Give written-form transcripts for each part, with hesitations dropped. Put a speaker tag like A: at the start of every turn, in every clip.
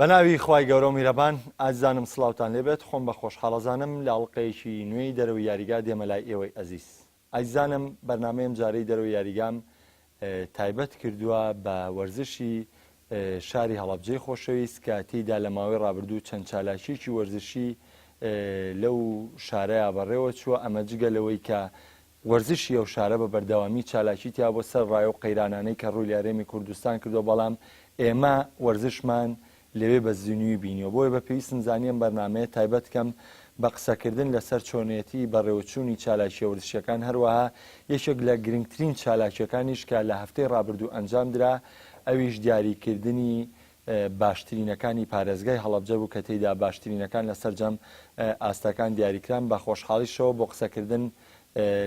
A: بەناوی خوای گەورەو میرەبان ئازیزانم سڵاوتان لێبێت خۆم بە خۆشحاڵەزانم لە ئەڵقەیەکی نوێی دەرەوەی یاریگا دێمە لای ئێوەی ئەزیز ئازیزانم بەرنامەی ئەم جارەی دەرەوەی یاریگام تایبەت کردووە بە وەرزشی شاری هەڵەبجەی خۆشەویست کە تێیدا لە ماوەی ڕابردوو چەند چالاکیەکی وەرزشی لەو شارەیا بەڕێوە چووە ئەمە جگە لەوەی کە وەرزشی ئەو شارە بە بەردەوامی چالاکی تیا بۆ سەر ڕای و قەیرانانەی کە ڕووی لە هەرێمی کوردستان کردووە، بەڵام ئێمە وەرزشمان لەوێ بە زینووی بینیوە، بۆیە بە پێویستم زانی ئەم بەرنامەیە تایبەت کەم بە قسەکردن لەسەر چۆنێتی بەڕێوەچوونی چالاکییە وەرزشییەکان، هەروەها یەکێک لە گرنگترین چالاکییەکانیش کە لە هەفتەی ڕابردوو ئەنجام درا ئەویش دیاریکردنی باشترینەکانی پارێزگای هەڵەبجە بوو کە تێیدا باشترینەکان لە سەرجەم ئاستەکان دیاریکران، بە خۆشحاڵیشەوە بۆ قسەکردن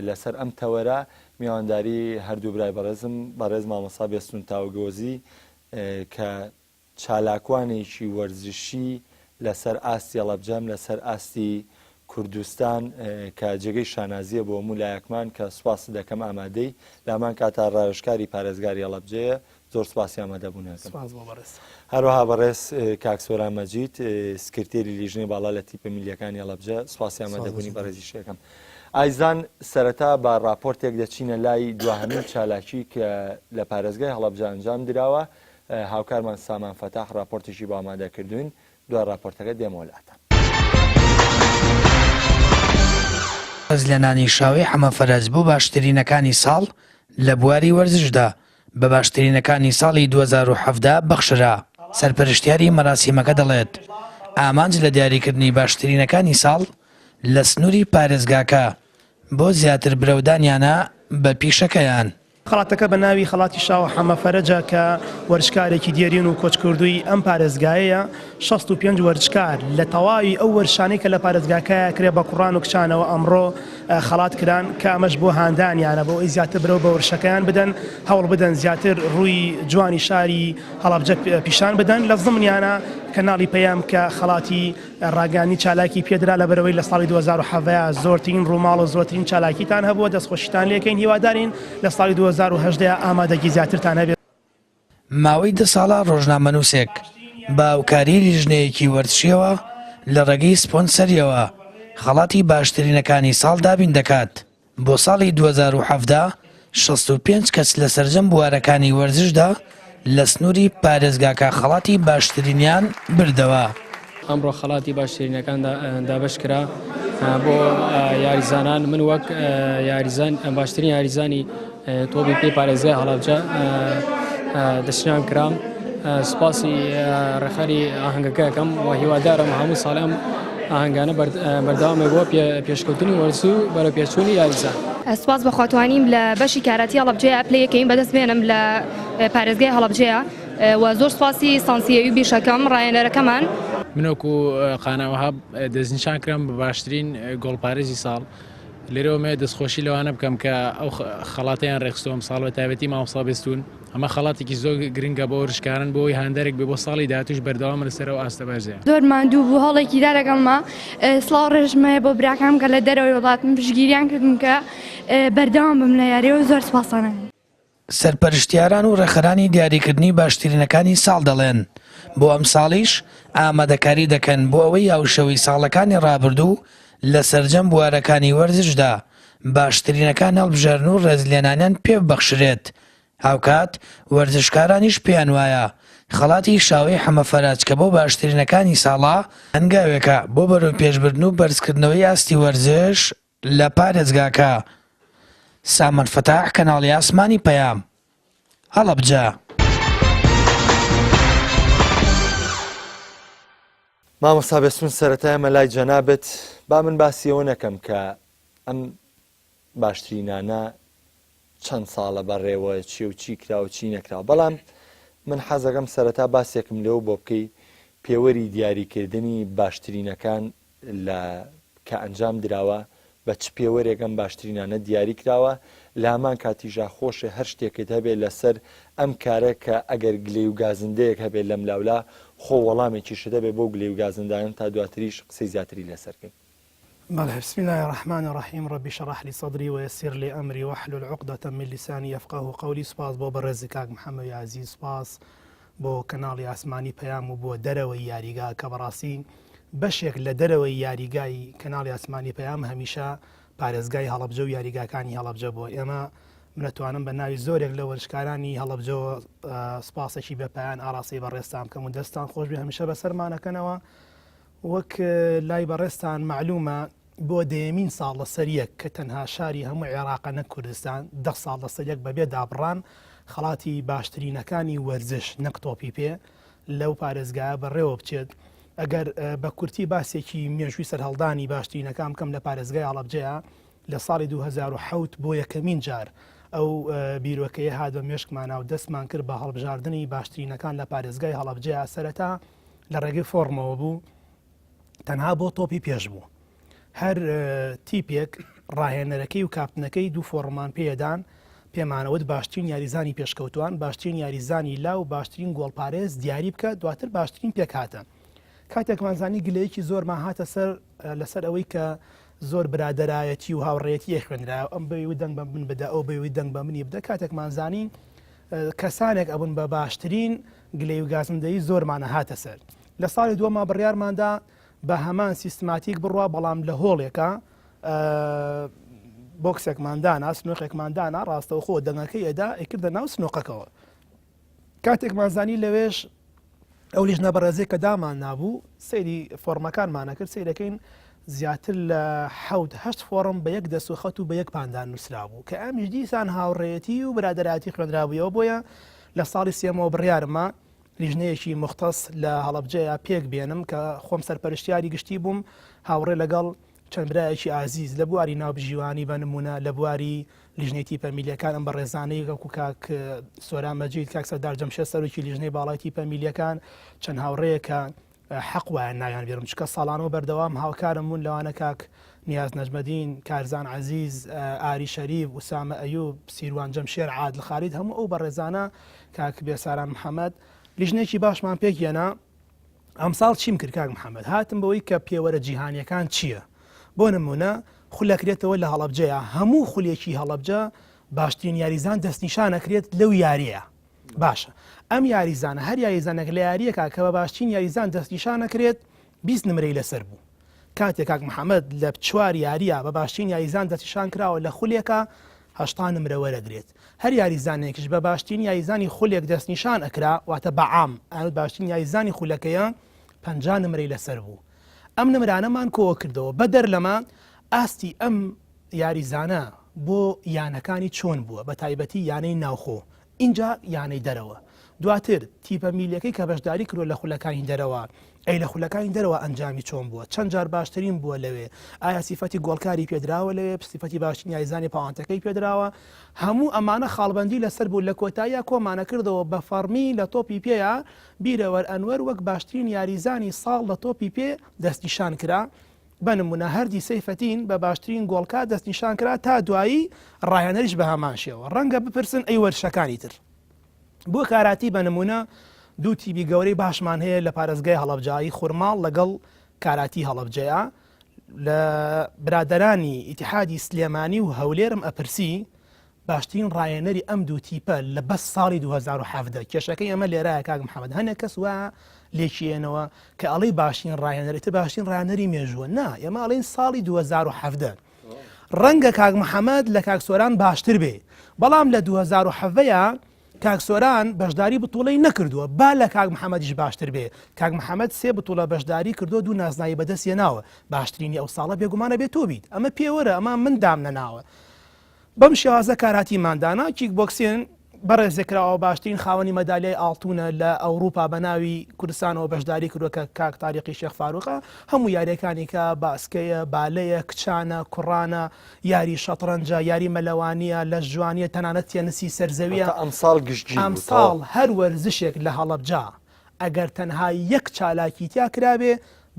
A: لەسەر ئەم تەوەرە میوانداری هەردوو برای بەڕێزم، بەڕێز مامۆستا بێستون تاوگۆزی کە چالاکوانێکی وەرزشی لەسەر ئاستی هەڵەبجەم لەسەر ئاستی کوردستان کە جێگەی شانازییە بۆ هەموو لایەکمان کە سوپاست دەکەم ئامادەی لامان کاتا ڕاوێژکاری پارێزگاری هەڵەبجەیە زۆر سپاسی ئامادەبوونەکەم.
B: سپاس بۆ بەڕێز.
A: هەروەها بەڕێز کاک سۆران مەجید سکرتێری لیژنەی باڵا لە تیپە میللیەکانی هەڵەبجە سپاسی ئامادەبوونی بەڕێزیش ئەکەم. ئایزان سەرەتا بە ڕاپۆرتێک دەچینە لای دواهەمین چالاکی کە لە پارێزگای هەڵەبجە ئەنجام دراوە هاوکارمان سامان فەتاح ڕاپۆرتێکی بۆ ئامادە کردوین دوای ڕاپۆرتەکە دێمەوە لاتان.
C: ڕێزلێنانی شاوەی حەمەفەرەج بۆ باشترینەکانی ساڵ لە بواری وەرزشدا بە باشترینەکانی ساڵی 2017 بەخشرا، سەرپەرشتیاری مەراسیمەکە دەڵێت، ئامانج لە دیاریکردنی باشترینەکانی ساڵ لە سنووری پارێزگاکە بۆ زیاتر برەودانیانە بە پیشەکەیان.
B: خەڵاتەکە بە ناوی خەڵاتی شاوە حەمە فەرەجە کە وەرزشکارێکی دێرین و کۆچکردووی ئەم پارێزگایەیە، 65 وەرزشکار لە تەواوی ئەو وەرزشانەی کە لە پارێزگاکەیە کرێ بە کوڕان و کچانەوە ئەمڕۆ خەڵات کران کە ئەمەش بۆ هاندانیانە بۆ ئەوەی زیاتر برەو بە وەرزشەکەیان بدەن، هەوڵ بدەن زیاتر ڕووی جوانی شاری هەڵەبجە پیشان بدەن، لە زمنیانە کەناڵی پەیام کە خەڵاتی ڕاگەیاندنی چالاکی پێدرا لەبەرئەوەی لە ساڵی 2017 زۆرترین ڕووماڵ و زۆرترین چالاکیتان هەبووە دەستخۆشیتان لێکەین هیوادارین لە ساڵی 2018 ئامادەگی زیاترتان هەبێت.
C: ماوەی دە ساڵە ڕۆژنامەنووسێک بە هاوکاریی لیژنەیەکی وەرزشییەوە لە ڕێگەی سپۆنسەرییەوە خەڵاتی باشترینەکانی ساڵ دابین دەکات. بۆ ساڵی 2017 65 کەس لە سەرجەم بوارەکانی وەرزشدا لە سنووری پارێزگاکە خەڵاتی باشترینیان بردەوە.
D: ئەمڕۆ خەڵاتی باشترینەکان دابەش کرا بۆ یاریزانان من وەک یاریزان باشترین یاریزانی تۆپی پێی پارێزگای هەڵەبجە دەستنیشان کرام سوپاسی ڕێکخەری ئاهەنگەکە ئەکەم و هیوادارم هەموو ساڵ ئەم ئاهەنگانە بەردەوامێ بۆ پێشکەوتنی وەرز و بەرەو پێشچوونی یاریزان.
E: سوپاس بەخوا توانیم لە بەشی کاراتی هەڵەبجەیە پلەی یەکەمین بەدەست بێنم لە پارێزگای هەڵەبجەیە و زۆر سوپاسی سانسی ئەیوبیش ئەکەم ڕاهێنەرەکەمان.
F: من وەکو قانا وەهاب دەستنیشان کرام بە باشترین گۆڵپارێزی ساڵ. لێرەوە مەوێت دەستخۆشی لەوانە بکەم کە ئەو خەڵاتەیان ڕێکخستووە ئەمساڵ بە تایبەتی مامۆستا بێستوون ئەمە خەڵاتێکی زۆر گرنگە بۆ وەرزشکاران بۆ ئەوەی هاندەرێک بێ بۆ ساڵی داهاتووش بەردەوامە لەسەر ئەو ئاستە بەرزەیە.
G: زۆر ماندوو بوو هەوڵێکی دا لەگەڵما سڵاو ڕێزم هەیە بۆ براکانم کە لە دەرەوەی وڵاتن پشتگیریان کردم کە بەردەوام بم لە یاری و زۆر سوپاستان ئەکەم.
C: سەرپەرشتیاران و ڕێکخەرانی دیاریکردنی باشترینەکانی ساڵ دەڵێن، بۆ ئەمساڵیش ئامادەکاری دەکەن بۆ ئەوەی هاوشێوەی ساڵەکانی ڕابردوو لە سەرجەم بوارەکانی وەرزشدا باشترینەکان هەڵبژێرن و ڕێزلێنانیان پێببەخشرێت، هاوکات وەرزشکارانیش پێیانوایە خەڵاتی شاوەی حەمەفەرەج کە بۆ باشترینەکانی ساڵە، هەنگاوێکە بۆ بەرەوپێشبردن و بەرزکردنەوەی ئاستی وەرزش لە پارێزگاکە. سامان فەتاح کەناڵی ئاسمانی پەیام، هەڵەبجە.
A: مامۆستا بێستون سەرەتا ئێمە لای جەنابت با من باسی ئەوە نەکەم کە ئەم باشترینانە چەند ساڵە بەڕێوە چی و چی کرا و چی نەکرا بەڵام من حەزەکەم سەرەتا باسێکم لەوە بۆ بکەی پێوەری دیاریکردنی باشترینەکان لە کە ئەنجام دراوە بە چ پێوەرێک ئەم باشترینانە دیاری کراوە، لە هەمان کاتیشا خۆشێ هەر شتێکت هەبێ لە سەر ئەم کارە کە ئەگەر گلەی و گازندەیەک هەبێ لەم لاولا خۆ وەڵامێکیشت هەبێ بەو گلەی و گازندانە تا دواتریش قسەی زیاتری لەسەر کەین.
B: بەڵێ بسم اللە الرحمن الرحیم رب شرح لی صدری ویسر لی امری واحلل عقدە من لسانی یفقهوا قولی سوپاس بۆ بەڕێزت کاک محمدی ئازیز سوپاس. بۆ کەناڵی ئاسمانی پەیام و بۆ دەرەوەی یاریگا کە بەڕاستی بەشێک لە دەرەوەی یاریگای کەناڵی ئاسمانی پەیام هەمیشە پارێزگای هەڵەبجە و یاریگاکانی هەڵەبجە بۆ ئێمە منەتوانم بە ناوی زۆرێک لە وەرزشکارانی هەڵەبجەوە سپاسێکی بە پایان ئاراستەی بەڕێزتان بکەم و دەستان خۆش بێ هەمیشە بەسەرمانەکەنەوە وەک لای بەڕێزتان مەعلومە بۆ دەیەمین ساڵ لەسەر یەک کە تەنها شاری هەموو عێراقە نەک کوردستان دە ساڵ لەسەر یەک بەبێ دابڕان خەڵاتی باشترینەکانی وەرزش نەک تۆپی پێ لەو پارێزگایە بەڕێوە بچێت ئەگەر بە کورتی باسێکی مێژووی سەرهەڵدانی باشترینەکان بکەم لە پارێزگای هەڵەبجەیە لە ساڵی 2007 بۆ یەکەمین جار ئەو بیرۆکەیە هات بە مێشکمانا و دەستمان کرد بە هەڵبژاردنی باشترینەکان لە پارێزگای هەڵەبجەیە سەرەتا لە ڕێگەی فۆڕمەوە بوو تەنها بۆ تۆپی پێش بوو هەر تیپێک ڕاهێنەرەکەی و کاپتنەکەی دوو فۆڕمان پێدان پێمانەوت باشترین یاریزانی پێشکەوتوان باشترین یاریزانی لا و باشترین گۆڵپارێز دیاری بکە دواتر باشترین پێکهاتە کاتێکمان زانی گلەیەکی زۆرمان هاتە سەر لەسەر ئەوەی کە زۆر برادەرایەتی و هاوڕێتی خوێنرا ئەم بەوی و دەنگ بە من بدە ئەو بەوی دەنگ بە منی بدە کاتێکمان زانی کەسانێک ئەبوون بە باشترین گلەی و گازندەی زۆرمانە هاتە سەر لە ساڵی دووەما بڕیارماندا بە هەمان سیستماتیک بڕوا بەڵام لە هۆڵێکە بۆکسێکمان دانا سنوقێکمان دانا ڕاستەوخۆ دەنگەکەی ئەدا ئەکردە ناو سنوقەکەوە کاتێکمان زانی لەوێش ئەو لیژنە بەڕێزەی کە دامان نابوو سەیری فۆرمەکانمانە کرد سەیرەکەین زیاتر لە حەوت هەشت فۆڕم بە یەک دەست و خەت و بە یەک پاندان نووسرابوو کە ئەمیش دیسان هاوڕێیەتی و برادەرایەتی خوێندرابوویەوە بۆیە لە ساڵی سێمەوە بڕیارمە لیژنەیەکی مختص لە هەڵەبجەیە پێک بێنم کە خۆم سەرپەرشتیاری گشتی بووم هاوڕێ لەگەڵ چەند برایەکی ئازیز لە بواری ناوبژیوانی بە نمونە لە بواری لیژنەی تیپە میلیەکان ئەم بەڕێزانەی وەکو کاک سۆران مەجید کاک سەردار جەمشێد سەرۆکی لیژنەی باڵای تیپە میلیەکان چەند هاوڕێیەکە حەق وایە ناویان بێرم چکە ساڵانەوە بەردەوام هاوکارم بوون لەوانە کاک نیاز نەجمەدین کارزان عەزیز ئاری شەریف ئوسامە ئەیوب سیروان جەمشێر عادل خالید هەموو ئەو بەڕێزانە کاک بێساران محەممەد لیژنێکی باشمان پێکهێنا ئەمساڵ چیم کرد کاک محەممەد هاتم بەوەی کە پێوەرە جیهانیەکان چییە؟ بۆ نمونە خولەکرێتەوە لە هەڵەبجەیە هەموو خولێکی هەڵەبجە باشترین یاریزان دەستنیشانەکرێت لەو یاریە باشە ئەم یاریزانە هەر یاریزانێک لە یاریەکە کە بە باشترین یاریزان دەستنیشانەکرێت 20 نمرەی لەسەر بوو کاتێک کاک محەممەد لە چوار یاریە بە باشترین یاریزان دەستنیشان کراوە لە خولێکە 80 نمرە وەرەگرێت هەر یاریزانێکیش بە باشترین یاریزانی خولێک دەستنیشان ئەکرا واتە بە عام ئەوە باشترین یاریزانی خولەکەیە 50 نمرەی لەسەر بوو ئەم نمرانەمان کۆوە کردەوە بەدەر لەمە ئاستی ئەم یاریزانە بۆ یانەکانی چۆن بووە بە تایبەتی یانەی ناوخۆ ئینجا یانەی دەرەوە دواتر تیپە میلیەکەی کە بەشداری کردوە لە خولەکانی دەرەوە ئەی لە خولەکانی دەرەوە ئەنجامی چۆن بووە چەند جار باشترین بووە لەوێ ئایا سیفەتی گۆڵکاری پێدراوە لەوێ سیفەتی باشترین یاریزانی پاوانتەکەی پێدراوە هەموو ئەمانە خاڵبەندی لەسەر بوو لە کۆتاییا کۆمانە کردەوە بە فەڕمی لە تۆپی پێیا بیرەوەر ئەنوەر وەک باشترین یاریزانی ساڵ لە تۆپی پێ دەستنیشان کرا بە نمونە هەردی سەیفەدین بە باشترین گۆڵکار دەستنیشان کرا تا دوایی ڕاهێنەریش بە هەمان شێوە ڕەنگە بپرسن ئەی وەرشەکانی تر بۆ کاراتی بە نمونە دوو تیبی گەورەی باشمان هەیە لە پارێزگای هەڵەبجایی خورماڵ لەگەڵ کاراتی هەڵەبجەیە لە برادرانی ئیتحادی سلێمانی و هەولێرم ئەپرسی باشترین ڕاهێنەری ئەم دوو تیپە لە بەس ساڵی 2017 کێشەکەی ئەمە لێرایە کاک محەممەد هەنێک کەس وا لێکیێنەوە کە ئەڵێی باشترین ڕاهێنەر ئیتر باشترین ڕاهێنەری مێژووە نا ئێمە ئەڵێین ساڵی 2017 ڕەنگە کاک محەممەد لە کاک سۆران باشتر بێ بەڵام لە 2017 کاک سۆران بەشداری بتوڵەی نەکردووە با لە کاک محەممەدیش باشتر بێ کاک محەممەد سێ بتوڵە بەشداری کردووە دوو نازناوی بەدەست هێناوە باشترینی ئەو ساڵە بێگومانە بێ تۆ بیت ئەمە پێوەرە ئەمە من دام نەناوە بەم شێوازە کاراتیمان دانا، کیک بۆکسین بەڕێزێکراوە باشترین خاوەنی مەدالیای ئاڵتونە لە ئەوروپا بە ناوی کوردستانەوە بەشداری کردووە کە کاک تاریقی شێخ فاروقە هەموو یاریەکانی کە باسکەیە بالەیە کچانە کوڕانە یاری شەتڕەنجە یاری مەلەوانیە لەشجوانیە تەنانەت تێنسی سەرزەویە
A: ئەمساڵ گشتگیر بوو
B: ئەمساڵ هەر وەرزشێک لە هەڵەبجە ئەگەر تەنها یەک چالاکی تیا کرابێ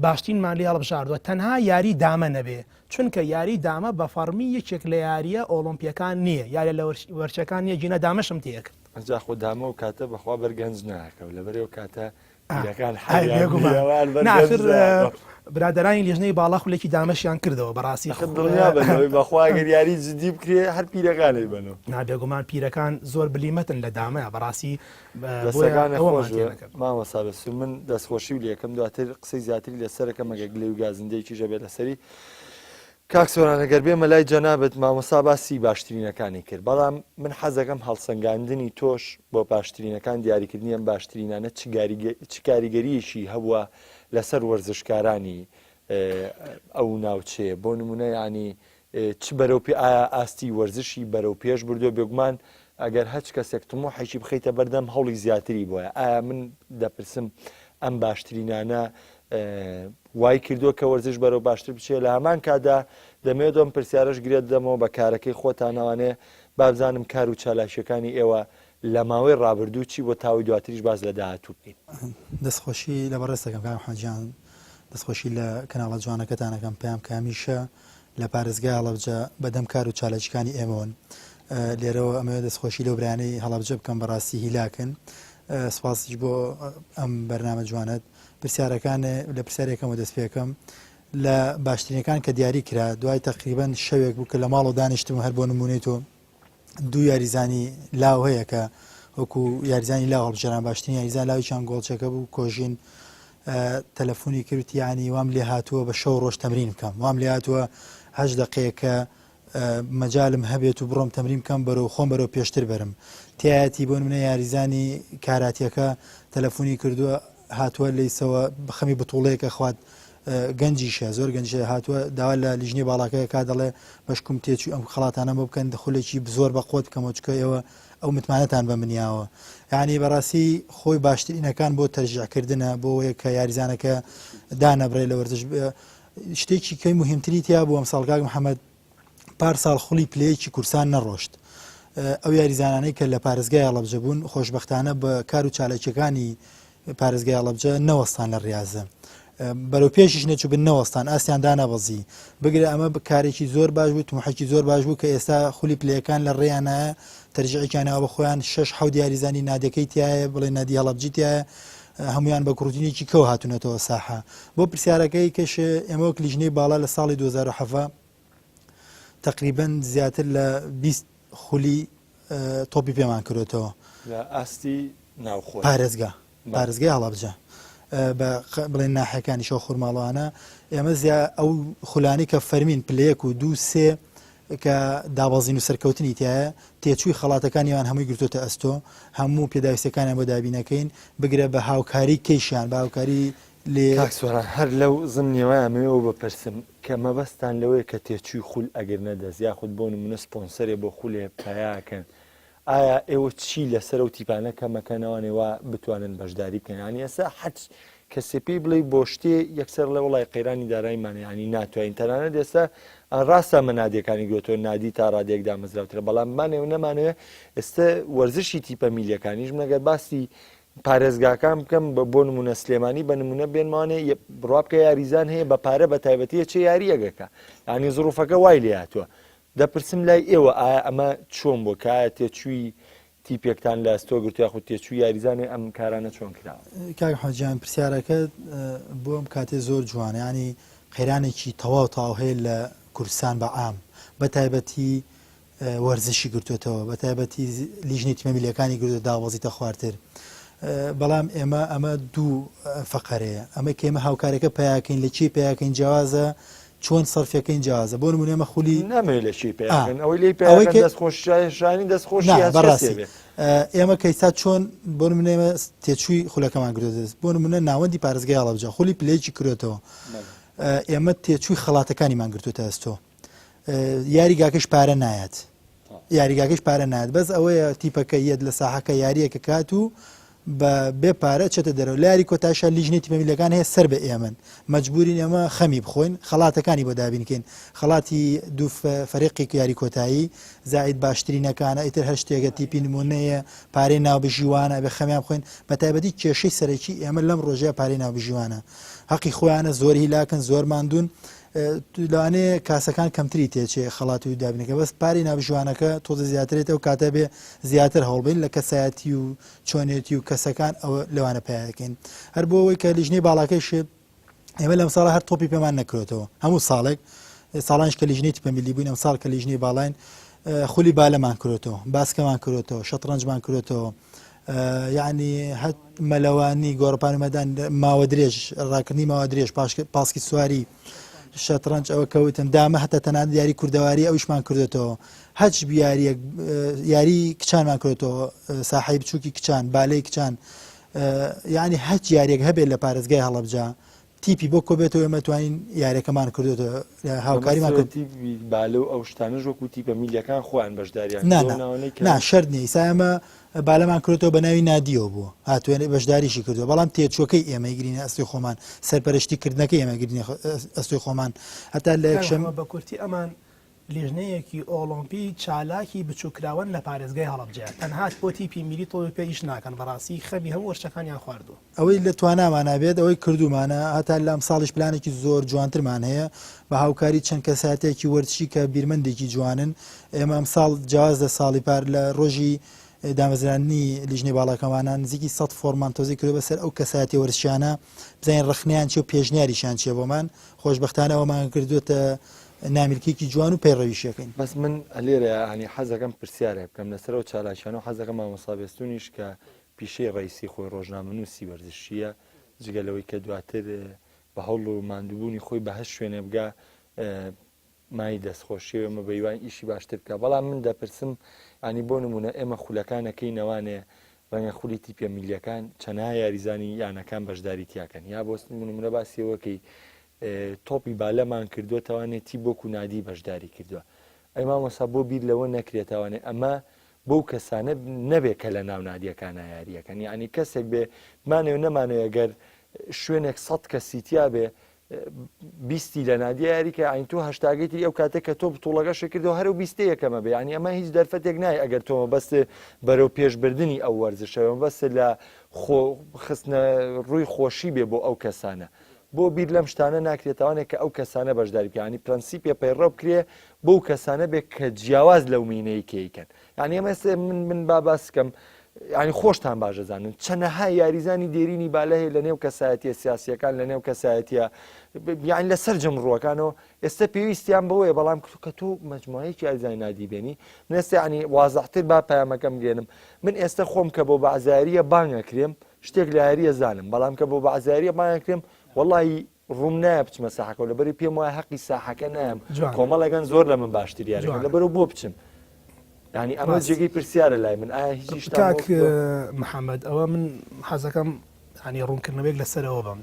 B: باشترینمان لێ هەڵبژاردوە تەنها یاری دامە نەبێ چونکە یاری دامە بە فەڕمی یەکێک لە یاریە ئۆڵۆمپیەکان نیە یاریە لە وەرچەکان نیە گینە دامەشم تێکرد.
A: ئەنجا خۆ دامە و کاتە بەخوا بەر گەنج ناکەو لەبەر ئەو کاتە پیرەکان
B: ئای
A: حەیان
B: بێگومان
A: نیە ئەوان بەر
B: نا
A: گەنج
B: ئاخر
A: ناکەو.
B: برادەرانی لیژنەی باڵا خولێکی دامەشیان کردەوە بەڕاستی
A: ئەخر دڵنیا بە لەوەی بەخوا ئەگەر یاری جدی بکرێ هەر پیرەکان ئەیبەنەوە.
B: نا بێگومان پیرەکان زۆر بلیمەتن لە دامەیا بەڕاستی بۆیە
A: دەستەکانت
B: ئەوەمان
A: خۆش
B: تێ
A: بێ
B: نەکرد.
A: مامۆستا بەسوور من دەستخۆشیو لێکەم دواتر قسەی زیاتری لەسەرەکەم ئەگەر گلەی و گازندەیەکیش هەبێ لەسەری. کاک سۆران ئەگەر بێمە لای جەنابت مامۆستا باسی باشترینەکانی کرد بەڵام من حەزەکەم هەڵسەنگاندنی تۆش بۆ باشترینەکان دیاریکردنی ئەم باشترینانە چ کاریگەریەکی هەبووە لەسەر وەرزشکارانی ئەو ناوچەیە بۆ نمونە ینی چ بەرەو پێ ئایا ئاستی وەرزشی بەرەو پێش بردووە بێگومان ئەگەر هەچ کەسێک تموحێکی بخەیتە بەردەم هەوڵی زیاتری بۆیە ئایا من دەپرسم ئەم باشترینانە وای کردووە کە وەرزش بەرەو باشتر بچێت لە هەمان کاتدا دەمەوێت ئەم پرسیارەش گرێت بدەمەوە بە کارەکەی خۆتانەوانێ بابزانم کار و چالاکیەکانی ئێوە لە ماوەی ڕابردوو چی بۆ تاوەی دواتریش باس لە داهاتوو بکەین.
H: دەستخۆشی لە بەڕێزت ئەکەم کاک محمد گیان دەستخۆشی لە کەناڵە جوانەکەتان ئەکەم پەیام کە هەمیشە لە پارێزگای هەڵەبجە بەدەم کار و چالاکیکانی ئێمەوەن لێرەوە ئەمەوێت دەستخۆشی لەو برایانەی هەڵەبجە بکەم بەڕاستی هیلاکن سپاسیش بۆ ئەم بەرنامە جوانەت پرسیارەکان لە پرسیارێکەمە دەست پێکەم لە باشترینەکان کە دیاری کرا دوای تقریبان شەوێک بوو کە لە ماڵەوە دانیشتم هەر بۆ نمونەی تۆ دوو یاریزانی لاو هەیە کە وەکو یاریزانی لاو هەڵبژێران باشترین یاریزان لاویان گۆڵچەکە بوو کۆژین تەلەفۆنی کرد یانی وام لێ هاتووە بە شەو ڕۆژ تەمرین بکەم وام لێ هاتووە هەش دقەیەکە مەجالم هەبێت و بڕۆم تەمرین بکەم بەرەو خۆم بەرەو پێشتر بەرم تایەتی بۆ منە یاریزانی کاراتیەکە تەلەفۆنی کردووە هاتووە لەیسەوە بخەمی بتوڵەیەکە خوات گەنجیشە زۆر گەنجە هاتووە داوا لە لیژنەی باڵاکەیە کا دەڵێ بەشکم تێچوو ئەم خەڵاتانە بۆ بکەن خولێکی زۆر بە قوت بکەمەوە چکە ئێوە ئەو متمانەتان بە منیاوە یعنی بەڕاستی خۆی باشترینەکان بۆ تەرجیعکردنە بۆ ئەوەیە کە یاریزانەکە دانەبڕێ لە وەرزش شتێکی کەی مهمتری تیا بوو ئەمساڵ کاک محەممەد پار ساڵ خولی پلەیەکی کورسان نەڕۆشت ئەو یاریزانانەی کە لە پارێزگای هەڵەبجە بوون خۆشببختانە بە کار و چالاکیەکانی پارێزگای هەڵەبجە نەوەستان لە ڕاضە بەرەو پێشیش نەچوو بن نەوەستان ئاستیان دانابەزی بگرە ئەمە کارێکی زۆر باش بوو تمحێکی زۆر باش بوو کە ئێستا خولی پلەکان لە ڕێیانە تەرجیعێکیانەوە بە خۆیان شش حەوت یاریزانی نادەکەی تایە بڵێ نادی هەڵەبجی تایە هەمویان بە کوڕتینێکی کەو هاتوونەتەوە ساحە بۆ پرسیارەکەی کەش ئێمە وەک لیژنەی باڵا لە ساڵی 2017 تقریبا زیاتر لە 20 خولی تۆپی پێمان کرێتەوە
A: لە ئاستی ناوخۆ
H: پارێزگا پارێزگای هەڵەبجە بە بڵێن ناحەکانی شەو خورماڵوانە ئێمە زیا ئەو خولانی کە فەرمین پلەیەک و دوو سێ کە دابەزین و سەرکەوتنی تایە تێچووی خەڵاتەکانیان هەمووی گرتوتە ئەستۆ هەموو پێداویستەکانیان بۆ دابینەکەین بگرە بە هاوکاری کەیشیان بە هاوکاری لێ.
A: کاک سۆران هەر لەو زمنیەوە ئەمەوێ ئەوە بپرسم کە مەبەستتان لەوەیە کە تێچووی خول ئەگرنە دەست یاخود بۆ نمونە سپۆنسەرێ بۆ خولێ پەیا ئەکەن ئایا ئێوە چی لەسەر ئەو تیپانە کەمەکەنەوانێ وا بتوانن بەشداری بکەن یانی ئێستا حەج کەسێ پێی بڵێ بۆ شتێ یەکسەر ڵێ وڵی قەیرانی داراییمانە یانی ناتوانین تەنانەت ئێستا ڕاستە ئەمە نادیەکانی گرتووە نادی تا ڕادەیەک دامەزراوترە بەڵام بمانەوێ نەمانەوێ ئێستا وەرزشی تیپە میلیەکانیش من ئەگەر باسی پارێزگاکان بکەم بە بۆ نمونە سلێمانی بە نمونە بێنمانێ بڕوا بکە یاریزان هەیە بە پارە بە تایبەتیە چێ یاریەگەکە ینی زڕوفەکە وای لێ هاتووە دەپرسم لای ئێوە ئایا ئەمە چۆن بووە کە ئایا تێچووی تیپێکتان لە ئەستۆ گرتووە یاخود تێچووی یاریزانێ ئەم کارانە چۆن کراوە؟
H: کاک محمد گیان پرسیارەکەت بۆ ئەم کاتێ زۆر جوانە یانی قەیرانێکی تەواو تەواو هەیە لە کوردستان بە عام بە تایبەتی وەرزشی گرتوێتەوە بە تایبەتی لیژنەی تیمە میلیەکانی گرتووە دابەزیتە خوارتر بەڵام ئێمە ئەمە دوو فەقەرەیە ئەمە کە ئێمە هاوکارەکە پیاکەین لە چی پیاکەین جیاوازە چۆن سەرفەکەین جیاوازە بۆ نمونە ئێمە خولی
A: نامەوێت لە چی پیاکەن ئەوەی لێی پیاکەن دەست خۆشانی دەست خۆشی
H: بەڕاستی ئێمە کەیسا چۆن بۆ نمونە ئێمە تێچووی خولەکەمان گرتووە دەست بۆ نمونە ناوەندی پارێزگای هەڵەبجە خولی پلەیەکی کرێتەوە ئێمە تێچووی خەڵاتەکانیمان گرتوتە ئەستۆ یاریگاکەش پارە نایەت یاریگاکەش پارە نایەت بەس ئەوەیە تیپەکە یەت لە ساحەکە یاریەکە کات و بە بێ پارە چێتە دەرەوە لە یاری کۆتایشا لیژنەی تیپە میلەکان هەیە سەر بە ئێمەن مەجبورین ئێمە خەمی بخۆین خەڵاتەکانی بۆ دابینکەین خەڵاتی دوو فەریقی یاری کۆتایی زائید باشترینەکانە ئیتر هەر شتێکە تیپی نمونەیە پارەی ناوبژیوانە بێ خەمیان بخۆین بە تایبەتی کێشەی سەرەکی ئێمە لەم ڕۆژەیە پارەی ناوبژیوانە هەقی خۆیانە زۆر هیلاکن زۆر ماندوون لەوانەیە کاسەکان کەمتری تێچێ خەڵات و دابینەکە بەس پارەی ناوبژیوانەکە تۆزە زیاترێت ئەو کاتە بێ زیاتر هەوڵبین لە کەسایەتی و چۆنێتی و کەسەکان ئەوە لەوانە پیاکەین هەر بۆ ئەوەی کە لیژنەی باڵاکەیش. ئێمە لەم ساڵە هەر تۆپی پێمان نەکرێتەوە هەموو ساڵێک ساڵانش کە لیژنەی تیپە میلی بووین ئەم ساڵ کە لیژنەی باڵاین خولی بالەمان کرێتەوە باسکەمان کرێتەوە شەتڕەنجمان کرێتەوە یعنی هەت مەلەوانی گۆڕپان مەدان ماوە درێژ ڕاکردنی ماوە درێژ پاسکی سواری شەتڕەنج ئەوە کەوتم دامە هەتا تەنان دیاری کوردەواری ئەوشمان کردێتەوە هەچ بیاریەک یاری کچانمان کردێتەوە ساحی بچووکی کچان بالەی کچان یعنی هەچ یاریەک هەبێت لە پارێزگای هەڵەبجە تیپی بۆ کۆبێتەوە ئێمە توانین یاریەکەمان کردوێتەوە هاوکاریمان کرد
A: بالە و ئەو شتانەش وەکو تیپە میلیەکان خۆیان بەشداریان
H: نا شەرت نییە ئیسا ئێمە بالەمان کردەوە بە ناوی نادیەوە بوو هاتوێنێ بەشداریشی کردووە بەڵام تێچوەکەی ئێمە گرینە ئەستی خۆمان سەرپەرشتی کردنەکەی ئێمە گرینە ئەستۆی خۆمان هەتا لە یەکشەم
B: بە کورتی ئەمان لیژنەیەکی ئۆڵۆمپی چالاکی بچوککراوەن لە پارێزگای هەڵەبجە، تەنها بۆ تیپی میری تۆپی پێ ئیش ناکەن، بەڕاستی خەمی هەموو وەرزشەکانیان خواردووە.
H: ئەوەی لە توانامانا بێت ئەوەی کردوومانە، هەتا لە ئەمساڵیش پلانێکی زۆر جوانترمان هەیە بە هاوکاری چەند کەسایەتێکی وەرزشی کە بیرمەندێکی جوانن، ئێمە ئەمساڵ جیاواز لە ساڵی پار لە ڕۆژی دامەزراندنی لیژنەی باڵاکەمانە نزیکی 100 فۆرمان تۆزی کردووە بەسەر ئەو کەسایەتیە وەرزشیانە بزانین ڕەخنەیان چیە و پێشنیاریشیان چیە بۆمان، خۆشبەختانە ئەوەمان کردووەتە نامیلکەیەکی جوان و پەیڕەویشی ئەکەین.
A: بەس من لێرە یانی حەزەکەم پرسیارێک بکەم لەسەر ئەو چالاکیانە و حەزەکەم مامۆستا بێستونیش کە پیشەی ڕەئیسی خۆی ڕۆژنامەنووسی وەرزشییە جگە لەوەی کە دواتر بە هەوڵ و ماندووبوونی خۆی بە هەر شوێنێ بگا مای دەستخۆشیە و ئێمە بەیوان ئیشی باشتر بکە بەڵام من دەپرسم ینی بۆ نمونە ئێمە خولەکانەکەی نەوانێ ڕەنگە خولی تیپە میلیەکان چەنەها یاریزانی یانەکان بەشداری تیاکەن یا بۆ نمونە باسیەوەکەی تۆپی بالەمان کردووە تاوانێ تیپ وەکو نادی بەشداری کردووە ئەی مامۆسا بۆ بیر لەوە نەکرێتوانێ ئەمە بەو کەسانە نەبێ کە لە ناو نادیەکانە یاریەکەن یعنی کەسێک بێ مانێ و نەمانەوە گەر شوێنێک سەد کەسی تیا بێ بیستی لە نادیە یاریکە ئاین تۆ هەشتاگەی تری ئەو کاتێک کە تۆ بتوڵەکە شکردەوە هەرو بیستە یەکەمە بێ ینی ئەمە هیچ دەرفەتێک نای ئەگەر تۆمە بەستێ بەرەو پێشبردننی ئەو وەرزشەوە بەستە لە خۆ خستنە ڕووی خۆشی بێ بۆ ئەو کەسانە بۆ بیر لەم شتانە ناکرێتەوانێ کە ئەو کەسانە بەشداری بکەن یانی پرەنسیپێ پەیڕەو بکرێ بەو کەسانە بێ کە جیاواز لەو مینەی کەیکەن یعنی ئەمە ئێستا من من با باس کەم یعنی خۆشتان باش دەزانن چەنەها یاریزانی دێرینی بالە هەیە لە نێو کەسایەتیە سیاسیەکان لە نێو کەسایەتیە یعنی لە سەرجەم ڕووەکانەوە ئێستا پێویستیان بەوەیە بەڵام کە تۆ مجموعەیەکی یاریزانی نادی بێنی من ئێستا یعنی وازحتر با پەیامەکەم گەێنم من ئێستا خۆم کە بۆ بەعزاریە بانگەکرێم شتێک لە یاریە زانم بەڵام کە بۆ بەعزاریە بانگەکرێم وەڵی ڕووم نایە بچمە ساحەکەەوە لەبەری پێم وایە حەقی ساحەکە نایەم کۆمەڵێکن زۆر لە من باشتر یاریەکە لەبەرەوە بۆ بچم ینی ئەمە جێگەی پرسیارە لای من ئایا هیچ
B: کاک محەممەد ئەوە من حەزەکەم ینی ڕوونکردنەوەیەک لەسەرەوە بم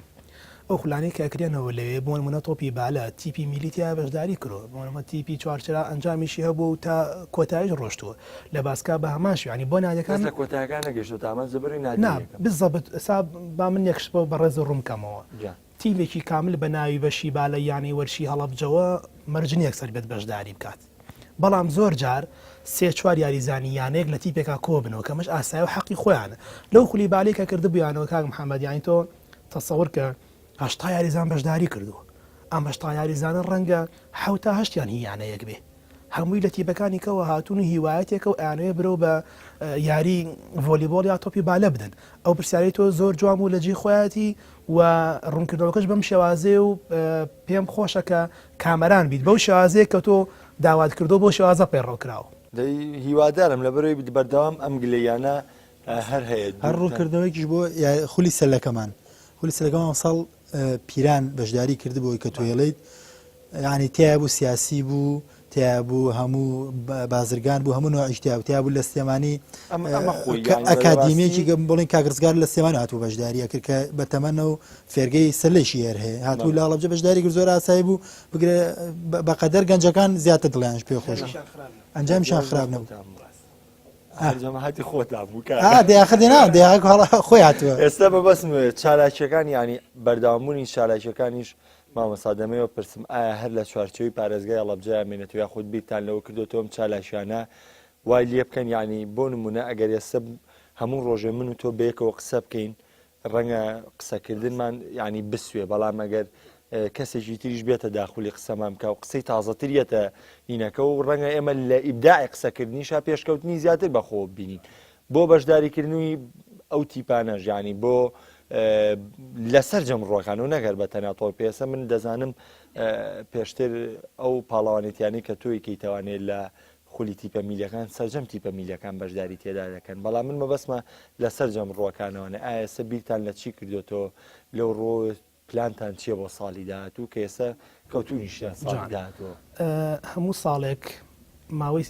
B: ئەو خولانەی کە ئەکرێنەوە لەوێ بۆ نمونە تۆپی بالە تیپی میلی تیا بەشداری کرۆ بۆ نمونە تیپی چوارچرا ئەنجامیشی هەبوو و تا کۆتاییش ڕۆشتووە لە باسکا بە هەمان شێوە یانی بۆ نادیەکان
A: بەس لە کۆتایەکان نەگەیشتۆتە ئامانج لەبەرەی
B: نا
A: نادیەکەم.
B: بالضبط ئێستا با من یەک شت بۆ بەڕێز ڕوون بکەمەوە
A: جا.
B: تیمێکی کامل بە ناوی بەشی بالە یانەی وەرشی هەڵەبجەوە مەرج نییە یەکسەر بێت بەشداری بکات بەڵام زۆر جار سێ چوار یاریزانی یانەیەک لە تیپێکا کۆبنەوە کە ئەمەش ئاسایە و حەقی خۆیانە لەو خولی بالەی کە کردبوویانەوە کاک محەمەد یانی تۆ تەسەور کە 80 یاریزان بەشداری کردووە ئەم 80 یاریزانە ڕەنگە حەوت تا هەشتیان هی یانەیەک بێ هەمووی لە تیپەکانی کەوە هاتوون و هیوایەتێکە و ئەیانەوێ برەو بە یاری ڤۆلیبۆڵ یا تۆپی بالە بدەن ئەو پرسیارەی تۆ زۆر جوان بوو لە جێی خۆیەتی و ڕوونکردنەوەکەش بەم شێوازەیە و پێم خۆشە کە کامەران بیت بەو شێوازەیە کە تۆ داوات کردو بۆ شێوازە پەیڕەو کراوە.
A: دەی هیوادارم لەبەرەوەی بەردەوام ئەم گلەییانە هەر هەیە.
H: هەر ڕوونکردنەوەیەکیش بۆ خولی سەلەکەمان خولی سەلەکەمان ئەمساڵ پیران بەشداری کردبوو کە تۆ هێڵیت یعنی تیا بوو سیاسی بوو تیا بوو هەموو بازرگان بوو هەموو نوعیش تیا بوو تیا بوو لە سلێمانی ئەکادیمیەکی گەم بڵین کاک ڕزگار لە سلێمانی هاتوو بەشداری ئەکرد کە بە تەمەنە و فێرگەی سەلێکی هەر هەیە هاتوو لە هەڵەبجە بەشداری کرد زۆر ئاسایی بوو بگرە بەقەدەر گەنجەکان زیاتر دڵیانش پێ خۆش ئەنجامیشان خراپ نەبوو.
A: جەماعەتی خۆتان بوو
H: خۆی هاتووە
A: ئێستا بەبەسم چالاکیەکان ینی بەردەوامبوونی چالاکیەکانیش مامۆستا دەمەوێ پرسم ئایا هەر لە چوارچێوەی پارێزگای هەڵەبجە ئەمێنێتەوە یاخود بیرتان لەوە کردۆتەوە ئەم چالاکیانە وای لێ بکەن یعنی بۆ نمونە ئەگەر ئێستا هەموو ڕۆژێ من و تۆ بەیەکەوە قسە بکەین ڕەنگە قسەکردنمان یعنی بسوێ بەڵام ئەگەر کەسێکی تریش بێتە داخلی قسەمان بکە و قسەی تازەتریەتە هینەکە و ڕەنگە ئێمە لە ئیبداعی قسەکردنیشا پێشکەوتنی زیاتر بەخۆ بینین بۆ بەشداریکردنی ئەو تیپانەش یعنی بۆ. لە سەرجەم ڕووەکان و نەگەر بە تەنیا تۆپی ئێستا من دەزانم پێشتر ئەو پاڵەوانێتیانەی کە تۆی کەیتەوانێت لە خولی تیپە میلیەکان سەرجەم تیپە میلیەکان بەشداری تێدا دەکەن بەڵام من مەبەستمە لە سەرجەم ڕووەکانەوەنە ئایا ئێستا بیرتان لە چی کردوێتەوە لەو ڕۆ پلانتان چییە بۆ ساڵی داهاتوو کە ئێستا کەوتونیشە ساڵی داهاتووە؟
B: هەموو ساڵێک ماوەی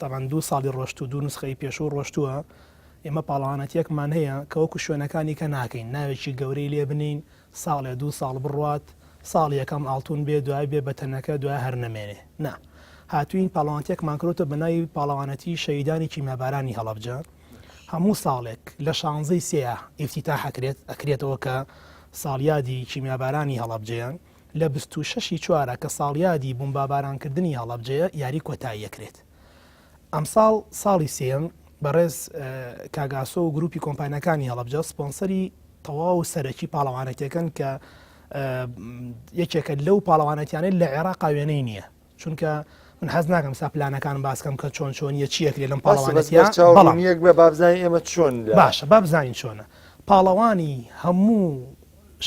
B: تەبعەن دوو ساڵی ڕۆشتوو دوو نوسخەی پێشوو ڕۆشتووە ئێمە پاڵەوانەتیەکمان هەیە کە وەکو شوێنەکانی کە ناکەین ناوێکی گەورەی لێ بنین ساڵێ دوو ساڵ بڕوات ساڵ یەکەم ئاڵتون بێ دوای بێ بە تەنەکە دوای هەر نەمێنێ نا هاتوین پاڵەوانتیەکمان کرۆتە بە ناوی پاڵەوانەتی شەهیدانی کیمیابارانی هەڵەبجە هەموو ساڵێک لە شانزەی سێ ئیفتیتاح ئەکرێت ئەکرێتەوە کە ساڵیادی کیمیابارانی هەڵەبجەیە لە 26 ی چوارە کە ساڵیادی بومبابارانکردنی هەڵەبجەیە یاری کۆتایی ئەکرێت ئەمساڵ ساڵی سێیەم بەڕێز کاک ئاسۆ و گروپی کۆمپانیاکانی هەڵەبجە سپۆنسەری تەواو سەرەکی پاڵەوانەتیەکەن کە یەکێکە لەو پاڵەوانەتیانەی لە عێراقا وێنەی نییە چونکە من حەز ناکەم سا پلانەکان باسکەم کە چۆن چۆنیە چیەکرێ لەم پاڵەوانەتیە
A: بەڵام یەک بە بابزانین ئێمە چۆن
B: باشە با بزانین چۆنە پاڵەوانی هەموو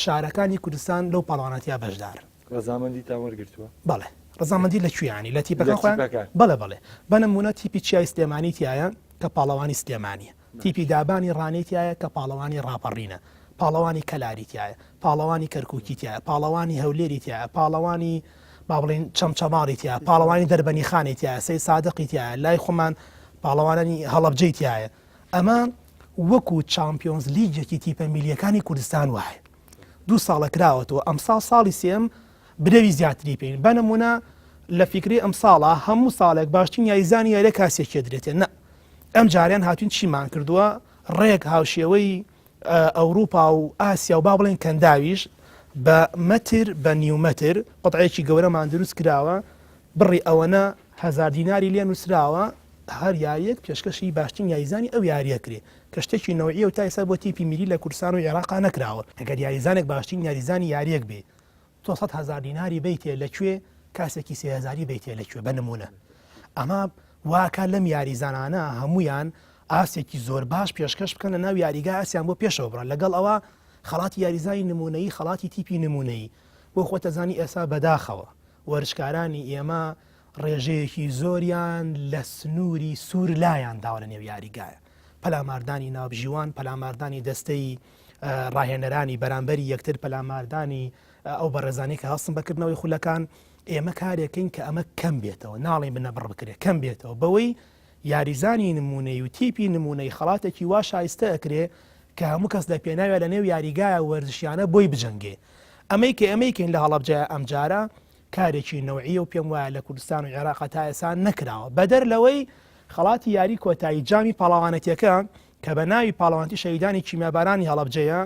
B: شارەکانی کوردستان لەو پاڵەوانەتیا بەشدارن
A: ڕەزامەندیتان وەرگرتووە؟
B: بەڵێ ڕەزامەندی لە کوێ یانی لە تیپەکان خۆیان؟ بەڵێ بەڵێ بە نموونە تیپی چیای سلێمانی تایە کە پاڵەوانی سلێمانیە تیپی دابانی ڕانەی تایە کە پاڵەوانی ڕاپەڕینە پاڵەوانی کەلاری تایە پاڵەوانی کەرکوکی تایە پاڵەوانی هەولێری تایە پاڵەوانی با بڵین چەمچەماڵی تیا پاڵەوانی دەربەنی خانی تایە سەی سادقی تایە لای خۆمان پاڵەوانانی هەڵەبجەی تایە ئەمە وەکو چامپیۆنز لیگێکی تیپە میلیەکانی کوردستان وایە دوو ساڵە کراوەتەوە ئەمساڵ ساڵی سێم برەوی زیاتری پێین بە نمونە لە فیکری ئەم ساڵە هەموو ساڵێک باشترین یاریزانی یاریە کاسێکێ درێتێ نە ئەم جاریان هاتوین چیمان کردووە ڕێک هاوشێوەی ئەوروپا و ئاسیا و با بڵێن کەنداویش بە مەتر بە نیومەتر قطعێکی گەورەمان دروست کراوە بڕی ئەوەنە هزار دیناری لێ نووسراوە هەر یاریەک پێشکەشی باشترین یاریزانی ئەو یاریە کرێ کە شتێکی نەوعیە و تا ئێستا بۆ تیپی میری لە کوردستان و عێراقا نەکراوە. ئەگەر یاریزانێک باشترین یاریزانی یاریەک بێ تۆ 100 هەزار دیناری بەیتێ لە کوێ کاسێکی سێ هەزاری بەیتێ لە کوێ بە نمونە ئەمە واکا لەم یاریزانانە هەمویان ئاستێکی زۆر باش پێشکەش بکەن لە ناو یاریگا ئاسیان بۆ پێشەوە بڕن لەگەڵ ئەوە خەڵاتی یاریزانی نمونەیی خەڵاتی تیپی نمونەیی بۆ خۆتەزانی ئێسا بەداخەوە وەرزشکارانی ئێمە ڕێژەیەکی زۆریان لە سنووری سوور لایان داوە لە نێو یاریگایە پەلاماردانی ناوبژیوان، پەلاماردانی دەستەی ڕاهێنەرانی بەرامبەری یەکتر، پەلاماردانی ئەو بەڕێزانەی کە هەستن بە کردنەوەی خولەکان، ئێمە کارێکین کە ئەمە کەم بێتەوە، ناڵێین بنەبڕ بکرێت، کەم بێتەوە بەوەی یاریزانی نمونەی و تیپی نمونەی خەڵاتێکی وا شایستە ئەکرێ کە هەموو کەس لە پێناویا لە نێو یاریگایە وەرزشیانە بۆی بجەنگێ. ئەمەی کە ئێمەی کەین لە هەڵەبجەیا ئەمجارە کارێکی نەوعیە و پێم وایە لە کوردستان و عێراقا تا ئێستا نەکراوە بەدەر لەوەی خەڵاتی یاری کۆتایی جامی پاڵەوانەتیەکە کە بە ناوی پاڵەوانتی شەهیدانی کیمیابارانی هەڵەبجەیە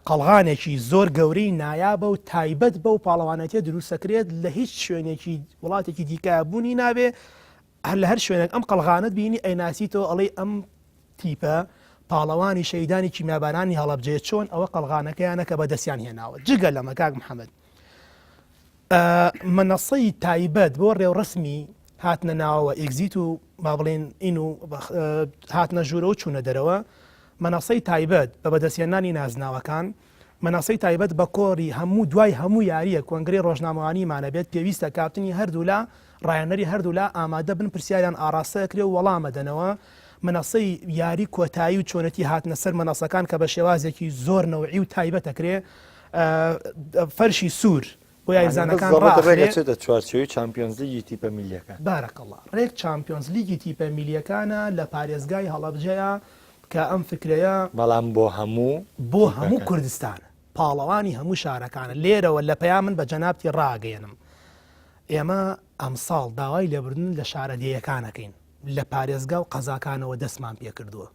B: قەڵغانێکی زۆر گەورەی نایابە و تایبەت بەو پاڵەوانەتیە دروستەکرێت لە هیچ شوێنێکی وڵاتێکی دیکە بوونی نابێ هەر لە هەر شوێنێک ئەم قەڵغانەت بینی ئەیناسیتەوە ئەڵێی ئەم تیپە پاڵەوانی شەیدانی کیمیابارانی هەڵەبجەیە چۆن ئەوە قەڵغانەکەیانە کە بەدەستیان هێناوە جگە لەمە کاک محەممەد منەسەی تایبەت بۆ ڕێوڕسمی هاتنە ناوەوە exit و با بڵێن in و هاتنە ژوورە و چوونە دەرەوە مەنەسەی تایبەت بە بەدەستهێنانی نازناوەکان مەنەسەی تایبەت بە کۆڕی هەموو دوای هەموو یارییەک کۆنگرەی ڕۆژنامەوانیمان ئەبێت پێویستە کاپتنی هەردوولا ڕاهێنەری هەردوولا ئامادە بن پرسیاریان ئاڕاستە ئەکرێ و وەڵام ئەدەنەوە مەنەسەی یاری کۆتایی و چۆنێتی هاتنە سەر مەنەسەکان کە بە شێوازێکی زۆر نەوعی و تایبەت ئەکرێ فەرشی سوور بۆ یاریزانەکان ڕاخرێ
A: ئەچێتە چوارچێوەی چامپیۆنزلیگی تیپە میللیەکان.
B: بارک اللە ڕێک چامپیۆنزلیگی تیپە میللیەکانە لە پارێزگای هەڵەبجەیە کە ئەم فکرەیە.
A: بەڵام بۆ هەموو
B: بۆ هەموو کوردستانە پاڵەوانی هەموو شارەکانە لێرەوە لە پەیام من بە جەنابتی ڕاگەیەنم ئێمە ئەمساڵ داوای لێبوردن لە شارە دێیەکان ئەکەین لە پارێزگا و قەزاکانەوە دەستمان پێکردووە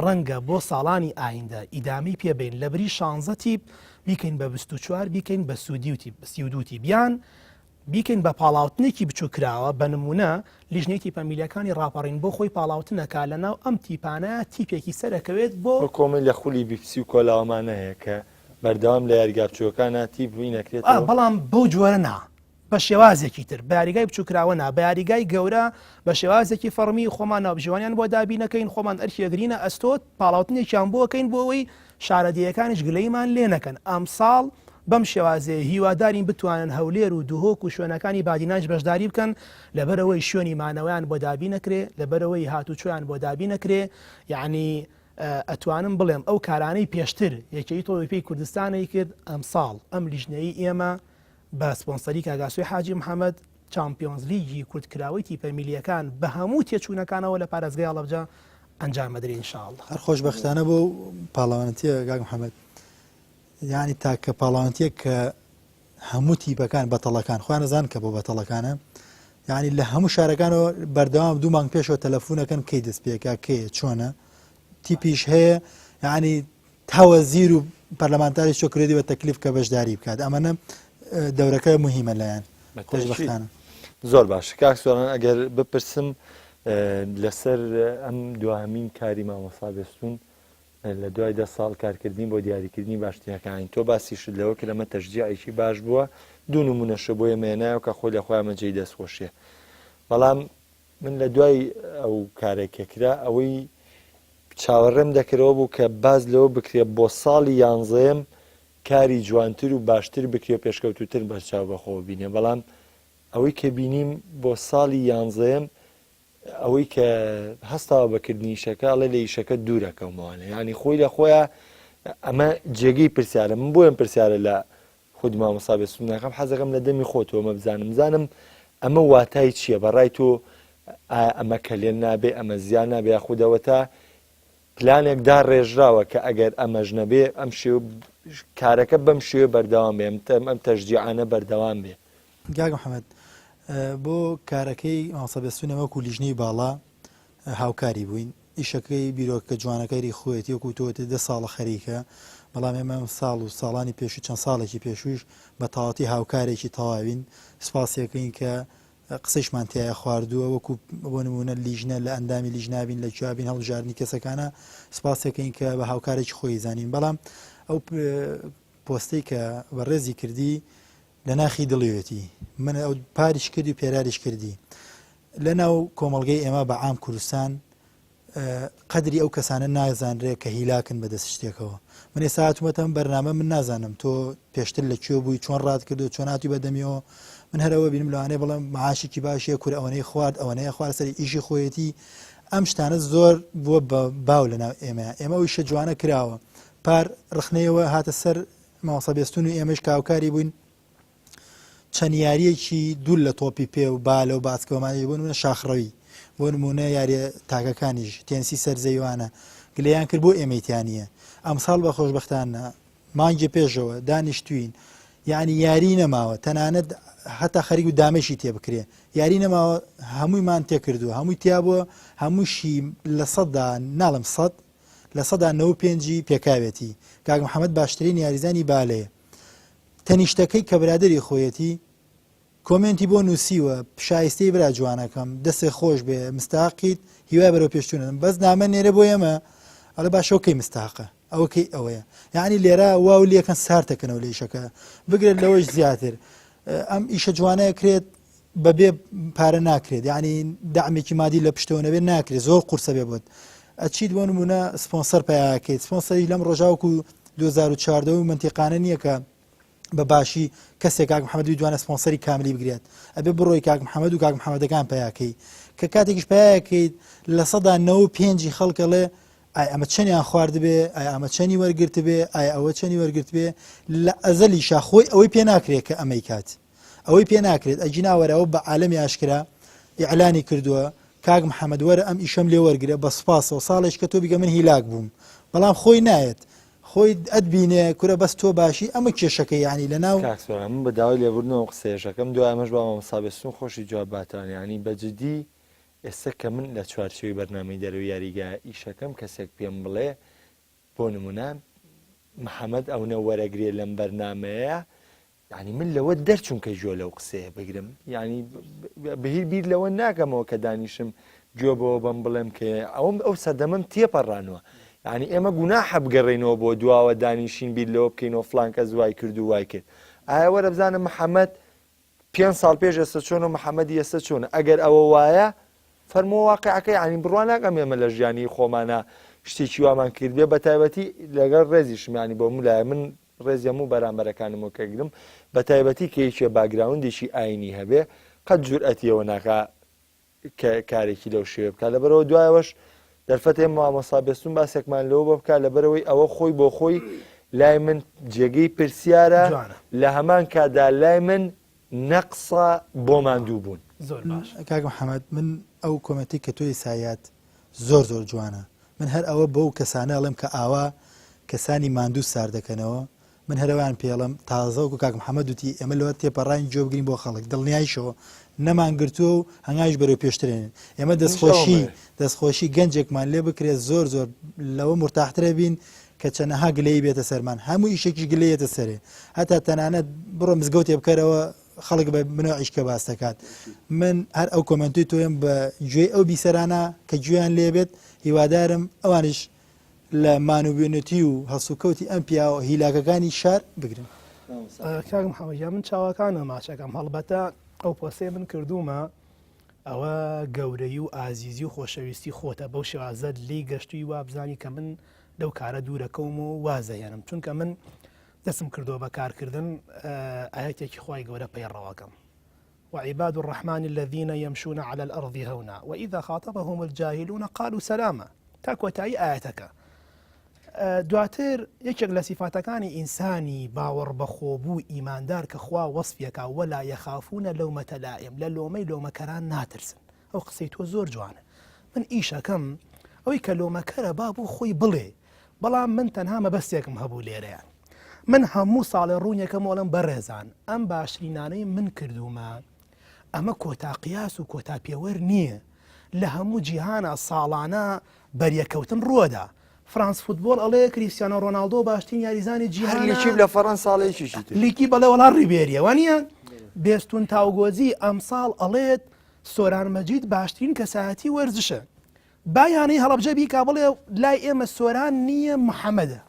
B: ڕەنگە بۆ ساڵانی ئایندە ئیدامەی پێ بەین لەبری شانزە تیپ بیکەین بە 24 بیکەین بە سودی و تیپ 32 تیپ یان بیکەین بە پاڵاوتنێکی بچووکراوە بە نمونە لیژنەی تیپە میلیەکانی ڕاپەڕین بۆ خۆی پاڵاوتنەکە لە ناو ئەم تیپانە تیپێکی سەرەکەوێت بۆ
A: کۆمەی لە خولی بیپسی و کۆلاوەمانە هەیە کە بەردەوام لە یاریگا بچووکەکانا تیپ
B: بەڵام بەو جۆرە نا. بە شێوازێکی تر، بە یاریگای بچووکراوە نا، بە یاریگای گەورە بە شێوازێکی فەڕمی خۆمان ناوبژیوانیان بۆ دابینەکەین، خۆمان ئەرکی ئەگرینە ئەستۆ، پاڵاوتنێکیان بۆ ئەکەین بۆ ئەوەی شارەدێیەکانیش گلەییمان لێ نەکەن. ئەمساڵ بەم شێوازەیە هیوادارین بتوانن هەولێر و دهۆک و شوێنەکانی بادینانیش بەشداری بکەن، لەبەرئەوەی شوێنی مانەوەیان بۆ دابینەکرێ، لەبەرئەوەی هاتوچۆیان بۆ دابینەکرێ، یەعنی ئەتوانم بڵێم ئەو کارانەی پێشتر یەکێتی تۆپی پێی کوردستان ئەیکرد، ئەمساڵ ئەم لیژنەیەی ئێمە بە سپۆنسەری کاک ئاسۆی حاجی محەمەد، چامپیۆنز لیگی کورتکراوەی تیپە میلییەکان بە هەموو تێچوونەکانەوە لە پارێزگای هەڵەبجە ئەنجام ئەدرێ ان شاء اللە.
H: هەر خۆشبەختانە بۆ پاڵەوانەتیە کاک محەمەد یانی تاکە پاڵەوانەتیە کە هەموو تیپەکان بەتەڵەکان خۆیان ئەزان کە بۆ بەتەڵەکانە یعنی لە هەموو شارەکانەوە بەردەوام دوو مانگ پێشەوە تەلەفونەکەن کەی دەست پێکا کەیە چۆنە تیپیش هەیە یعنی تا وەزیر و پەرلەمانتاریش چۆ کرێدی بە تەکلیف کە بەشداری بکات ئەمەە دەورەکە مهمە لایەن خۆشبەختانە.
A: زۆر باش کاک سۆران ئەگەر بپرسم لەسەر ئەم دواهەمین کاری مامۆستا بێستون لە دوای دە ساڵ کارکردنی بۆ دیاریکردنی باشترینەکانی تۆ باسیشت لەوە کرد ئەمە تەشجیعێکی باش بووە دوو نمونەشە بۆ ئێمە هێنایەوە کە خۆی لە خۆی ئەمە جێی دەستخۆشیە بەڵام من لە دوای ئەو کارێک کە کرا ئەوەی چاوەڕێم دەکردەوە بوو کە باس لەوە بکرێ بۆ ساڵی یانزەیەم کاری جوانتر و باشتر بکرێ و پێشکەوتووتر بەرچاو بەخۆوە بینێ بەڵام ئەوەی کە بینیم بۆ ساڵی یانزەیەم ئەوەی کە هەستاوە بە کردنی ئیشەکە ئەڵێ لە ئیشەکە دوورەکەومەوانە یعنی خۆی لە خۆیان ئەمە جێگەی پرسیارە من بۆیان پرسیارە لە خودی مامۆستا بێستون ناکەم حەزەکەم لە دەمی خۆتەوە ئەمە بزانم زانم ئەمە واتای چییە بەڕای تۆ ئایا ئەمە کەلێن نابێ ئەمە زیان نابێ یاخود ئەوەتا پلانێک داڕێژراوە کە ئەگەر ئەمەش نەبێ ئەم شێوە کارەکە بەم شێوە بەردەوام بێ ئەم تەشجیعانە بەردەوام بێ.
H: کاک محەمەد بۆ کارەکەی مامۆستا بێستون ئێمە وەکو لیژنەی باڵا هاوکاری بووین ئیشەکەی بیرۆکە جوانەکەری خۆیەتی وەکو تۆ وتت دە ساڵە خەریکە بەڵام ئێمە ئەم ساڵ و ساڵانی پێشوو چەند ساڵێکی پێشووش بە تەواوەتی هاوکارێکی تەواوین سوپاسیەکەین کە قسەیشمان تایە خواردووە وەکو بۆ نمونە لیژنە لە ئەندامی لیژنابین لە کوابین هەڵبژاردنی کەسەکانە سوپاسەکەین کە بە هاوکارێکی خۆی زانین بەڵام ئەو پۆستەی کە بەڕێزی کردی لە ناخی دڵیەتی من ئەو پاریش کردی و پێراریش کردی لە ناو کۆمەڵگەی ئێمە بە عام کوردستان قەدری ئەو کەسانە نازانرێ کە هیلاکن بە دەست شتێکەوە من ئێستا هاتوومەتە ئەم بەرنامە من نازانم تۆ پێشتر لە کوێ بووی چۆن ڕات کردو چۆن هاتووی بە دەمیەوە من هەرەوە بینم لەوانەیە بڵێم معاشێکی باشیە کورە ئەوەنەی خوارد ئەوەنەیە خوارد سەری ئیشی خۆیەتی ئەم شتانە زۆر بووە بە باو لەناو ئێمە ئێمە ئەو ئیشە جوانە کراوە پار ڕخنەیەوە هاتە سەر مامۆستا بێستون و ئێمەش کاوکاری بووین چەند یارییەکی دوور لە تۆپی پێ و بالە و باسکەوەمانی بۆ نمونە شاخڕەوی بۆ نمونە یاریە تاکەکانیش تێنسی سەر زەویوانە گلەیان کرد بۆ ئێمەی تیا نییە ئەمساڵ بە خۆشبەختانە مانگی پێشەوە دانیشتوین یعنی یاری نەماوە تەنانەت هەتا خەریک و دامێشی تێ بکرێ یاری نەماوە هەموویمان تێکردووە هەمووی تیا بووە هەمووشی لە سەددا ناڵم سەد لە سەدا نەوە پێنجی پێکاوێتی کاک محەممەد باشترین یاریزانی بالەیە تەنیشتەکەی کە برادەری خۆیەتی کۆمێنتی بۆ نووسیوە شایستەی برا جوانەکەم دەسێ خۆش بێ مستاقیت هیوای بەرەو پێشچوونم بەس نامە نێرە بۆ ئێمە ئەڵێ باشەوە کەی مستاقە ئەوە کەی ئەوەیە یعنی لێرە واو لێکەن سارتەکەنەوە لە ئیشەکە بگرێت لەوەش زیاتر ئەم ئیشە جوانەیە کرێت بەبێ پارە ناکرێت یعنی دامێکی مادی لە پشتەوە نەبێت ناکرێت زۆر قورسە بێ بۆت ئەچیت بۆ نمونە سپۆنسەر پیاکەیت سپۆنسەری لەم ڕۆژاوکو 2014 و منتیقانە نییە کە بە باشی کەسێک کاک محەممەد دوانە سپۆنسەری کاملی بگرێت ئەبێ بڕۆی کاک محەممەد و کاک محەممەدەکان پیاکەی کە کاتێکیش پیاکەیت لە سەدا نەوە پێنجی خەڵکەڵێ ئای ئەمە چەنیان خواردبێ ئای ئەمە چەنی وەرگرتبێ ئای ئەوە چەنی وەرگرتبێ لە ئەزەلیشا خۆی ئەوەی پێ ناکرێت کە ئەمەی کات ئەوەی پێ ناکرێت ئەگینا وەرە ئەو بە عالەمی ئاشکرا ئیعلانی کردووە کاک محەمەد وەرە ئەم ئیشەم لێ وەرگرە بە سوپاسەوە ساڵێک کە تۆ بیگە من هیلاک بووم بەڵام خۆی نایەت خۆی ئەتبینێ کورە بەس تۆ باشی ئەمە کێشەکە یانی لەناو
A: کاک سۆران من بە داوای لێبوردنەوە ئەم قسەیەشەکەم دوای ئەمەش با مامۆستا بێستون خۆشی جواب باتەوە یانی بە جدی ئێستا کە من لە چوارچێوەی بەرنامەی دەرەوەی یاریگا ئیشەکەم کەسێک پێم بڵێ بۆ نمونە محەمەد ئەونە وەرەگرێ لەم بەرنامەیە یانی من لەوە دەرچووم کە گوێ لەو قسەیە بگرم یانی بەهیر بیر لەوە ناکەمەوە کە دانیشم گوێ بەوە بەم بڵێم کە ئەوم ئەو سەردەمەم تێپەڕانوە یعنی ئێمە گوناحە بگەڕێینەوە بۆ دواوە دانیشین بیر لەوە بکەینەوە فلان کەس وای کرد و وای کرد ئایا وەرە بزانە محەممەد. پێنج ساڵ پێش ئێستا چۆن و محەممەدی ئێستا چۆنە ئەگەر ئەوە وایە فەرمووە واقعەکە یانی بڕوا ناکەم ئێمە لە ژیانی خۆمانە شتێکی وامان کردبێ بە تایبەتی لەگەڵ ڕێزیشم یانی بۆ ملایە من ڕێزی هەموو بەرامبەرەکانم وەکەگرم بە تایبەتی کە یەکێ background ێکی ئاینی هەبێ قەت جورئەتی ئەوە ناکا کە کارێکی لەو شێوە بکات لەبەرەوە دوایەوەش دەرفەتێ مامۆستا بێستون باسێکمان لەوە بۆ بکات لەبەرەوەی ئەوە خۆی بۆ خۆی لای من جێگەی پرسیارە
B: جوانە.
A: لە هەمان کاتدا لای من نەقسە بۆ ماندوو بوون.
B: زۆر باش.
H: کاک محمد من ئەو comment ی کە تۆی سایات زۆر زۆر جوانە من هەر ئەوە بەو کەسانە ئەڵێم کە ئاوا کەسانی ماندوو ساردەکەنەوە من هەر ئەویان پێڵم تازە وەکو کاک محمد وتی ئێمە لەوە تێپەڕاین گوێ بگرین بۆ خەڵک دڵنیایشەوە نەمان گرتووە و هەنگاویش بەرەو پێشترێنین ئێمە دەستخۆشی دەستخۆشی گەنجێکمان لێ بکرێت زۆر زۆر لەوە مرتاحترە بین کە چەنەها گلەیی بێتە سەرمان هەموو ئیشێکیش گلەیەتە سەرێ هەتا تەنانەت بڕۆ مزگەوتێ بکەرەوە خەڵک بە منەوە عیشکە باس دەکات من هەر ئەو comment ی تۆیم بە گوێی ئەو بیسەرانە کە گوێیان لێبێت هیوادارم ئەوانیش لە مانوبێنێتی و هەڵسوکەوتی ئەم پیاوە هیلاکەکانی شار بگرن.
B: کاک محەممەد گیان من چاوەکانە ماچەکەم هەڵبەتە ئەو پۆستەی من کردوومە ئەوە گەورەی و ئازیزی و خۆشەویستی خۆتە بەو شێوازە لێی گەشتووی وابزانی کە من لەو کارە دوورەکەوم و وازەهێنم چونکە من دەستم کردووە بە کارکردن ئاەتێکی خوای گەورە پەیڕەوەکەم وعباد الرحمن الذين يمشون على الأرض هونا وإذا خاطبهم الجاهلون قالوا سلاما تا کۆتایی ئاەتەکە دواتر یەکێک لە سیفاتەکانی ئینسانی باوەڕ بەخۆبوو ئیماندار کە خوا وەسفیەکە ولا يخافون لومة لائم لە لۆمەی لۆمەکەران ناترسن ئەو قسەی تۆ زۆر جوانە من ئیشەکەم ئەوەی کە لۆمەکەرە با بۆ خۆی بڵێ بەڵام من تەنها مەبەستێکم هەبوو لێرەیان من هەموو ساڵێ ڕوونیەکەم وەڵم بەڕێزان ئەم باشترینانەی من کردومە ئەمە کۆتا قیاس و کۆتا پێوەر نییە لە هەموو جیهانە ساڵانە بەریەکەوتن ڕووەدا فرانس فوتبۆڵ ئەڵێ کریستیانۆ ڕۆناڵدۆ باشترین یاریزانی جیهانە
A: لیکیپ لە فەرەنسا ئەڵێ یەکێکی تر
B: لیکیپ ئەڵێ وەڵا ڕیبێریە وانییە بێستون تاوگۆزی ئەمساڵ ئەڵێت سۆران مەجید باشترین کەسایەتی وەرزشە با یانەی هەڵەبجە بیکا بڵێ لای ئێمە سۆران نییە محەممەدە